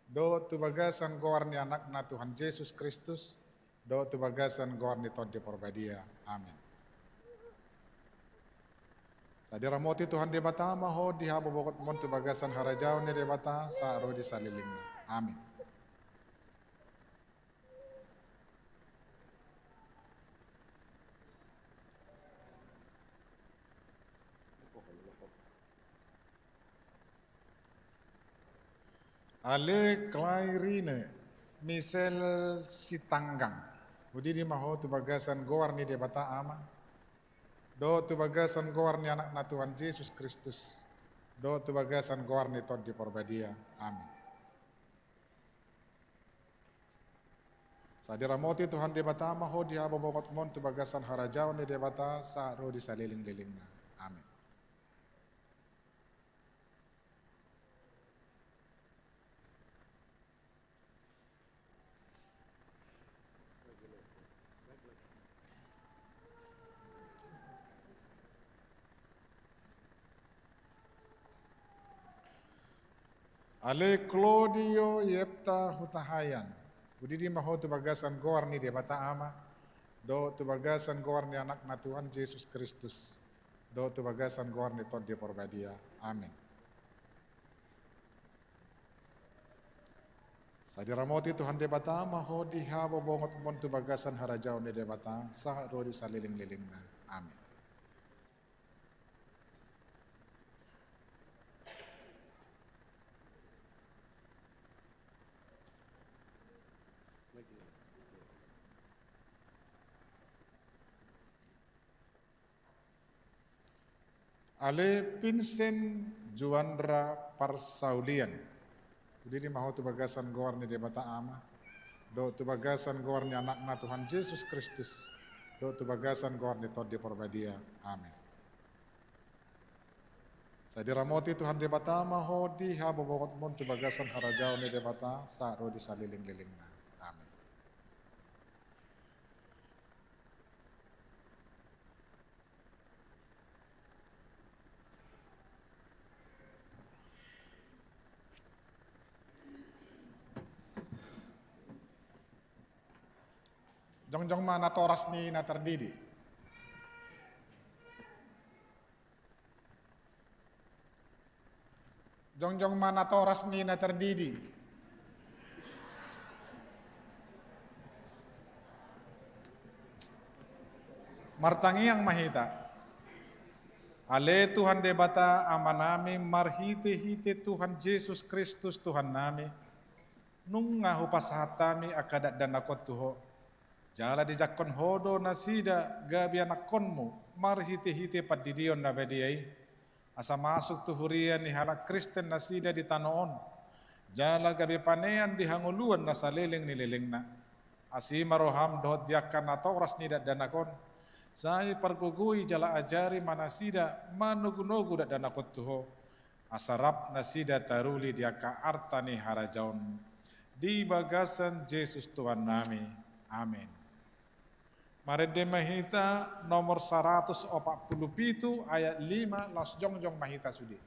dohot tu bagasan goar ni Anakna Tuhan Jesus Kristus, dohot tu bagasan goar ni Tondi Porbadia. Amin. Sai diramoti Tuhan Debata ma ho di habobongotmon tu bagasan harajaon ni Debata sahat ro di salelengna. Amin. Ale Klairine Misel Sitanggang. Udidi ma ho tu bagasan goar ni Debata Ama, dohot tu bagasan goar ni Anakna Tuhan Jesus Kristus, dohot tu bagasan goar ni Tondi Porbadia. Amin. Sai diramoti Tuhan Debata ma ho di habobongotmon tu bagasan harajaon ni Debata sahat ro di salelenglelengna. Amin. Ale Claudio Yepta Hutahaean, udidi ma ho tu bagasan goar ni Debata Ama, dohot tu bagasan goar ni Anakna Tuhan Jesus Kristus, dohot tu bagasan goar ni Tondi Porbadia. Amin. Sai diramoti Tuhan Debata ma ho di habobongotmon tu bagasan harajaon ni Debata sahat ro di salelenglelengna. Amin. Ale Vincent Juandra Parsaulian, udidi ma ho tu bagasan goar ni Debata Ama, dohot tu bagasan goar ni Anakna Tuhan Jesus Kristus, dohot tu bagasan goar ni Tondi Porbadia. Amin. Sai diramoti Tuhan Debata ma ho di habobongotmon tu bagasan harajaon ni Debata sahat ro di salelenglelengna. Amin. Jongjong ma natoras ni na tardidi. Jongjong ma natoras ni na tardidi. Martangiang ma hita. Ale Tuhan Debata Amanami, marhitehite Tuhan Jesus Kristus Tuhannami, nunga hupasahat hami angka dakdanak on tu Ho. Jala dijangkon Ho do nasida gabe anakkonmu marhitehite pandidion na badia i, asa masuk tu huria ni halak Kristen nasida di tano on, jala gabe panean di hangoluan na saleleng ni lelengna. Asi ma roham dohot di angka natoras ni dakdanak on, sai pargogoi jala ajari ma nasida manogunogu dakdanak on tu Ho, asa rap nasida taruli di angka arta ni harajaon, di bagasan Jesus Tuhannami. Amen. Marende ma hita nomor saratus opat pulu pitu ayat lima, laos jongjong ma hita sude.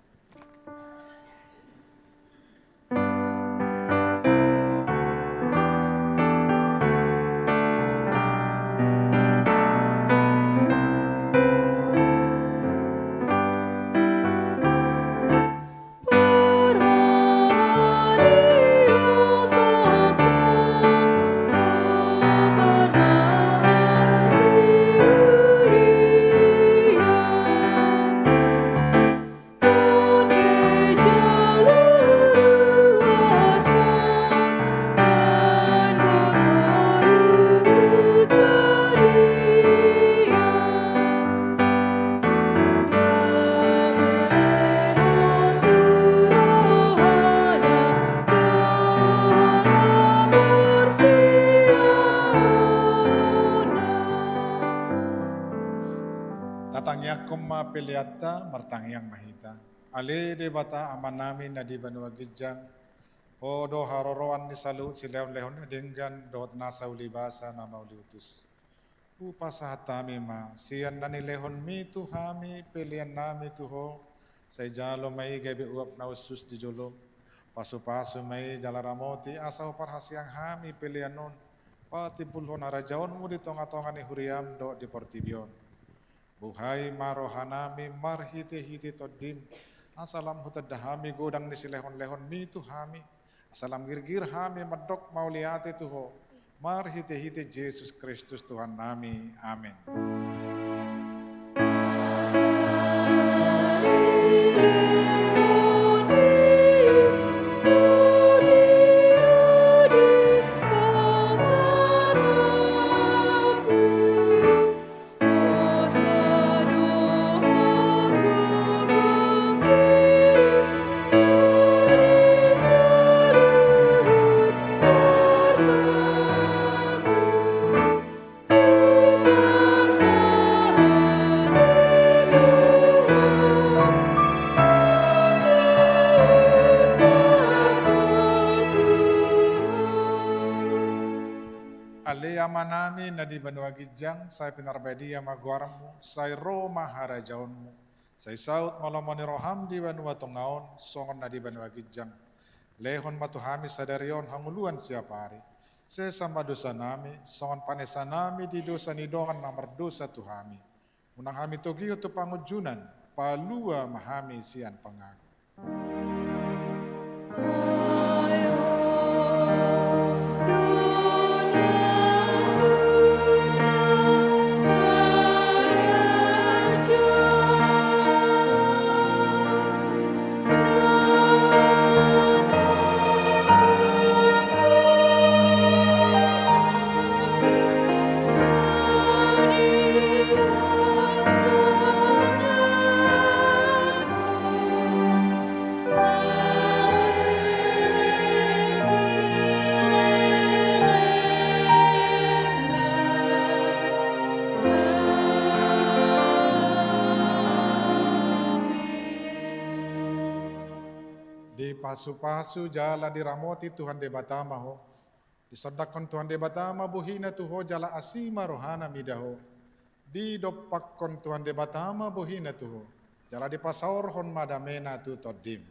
Tatangiangkon ma peleanta, martangiang ma hita. Ale Debata Amanami na di banua ginjang, Ho do haroroan ni saluhut silehonlehon na denggan dohot nasa ulibasa na mauliutus. Hupasahat hami ma sian na nilehonmi tu hami peleannami tu Ho, sai jalo ma i gabe uap na hushus di jolom. Pasupasu ma i jala ramoti asa huparhaseang hami pelean on patimbulhon harajaonmu di tongatonga ni huriam dohot di portibi on. Buhai ma rohanami marhitehite Tondim, asa lam hutanda hami godang ni silehonlehonmi tu hami, asa lam girgir hami mandok mauliate tu Ho, marhitehite Jesus Kristus Tuhannami. Amen. Ale Amanami na di banua ginjang, sai pinarbadia ma goarmu, sai ro ma harajaonmu, sai saut ma lomo ni roham di banua tonga on, songon na di banua ginjang. Lehon ma tu hami sadari on hangoluan siapari. Sesa ma dosanami, songon panesanami di dosa ni dongan na mardosa tu hami. Unang hami togihon tu pangunjunan, palua ma hami sian pangago. Dipasupasu jala diramoti Tuhan Debata ma ho. Disondangkon Tuhan Debata ma bohina tu ho jala asi ma rohana mida ho. Didompakkon Tuhan Debata ma bohina tu ho jala dipasaorhon ma damena tu tondim.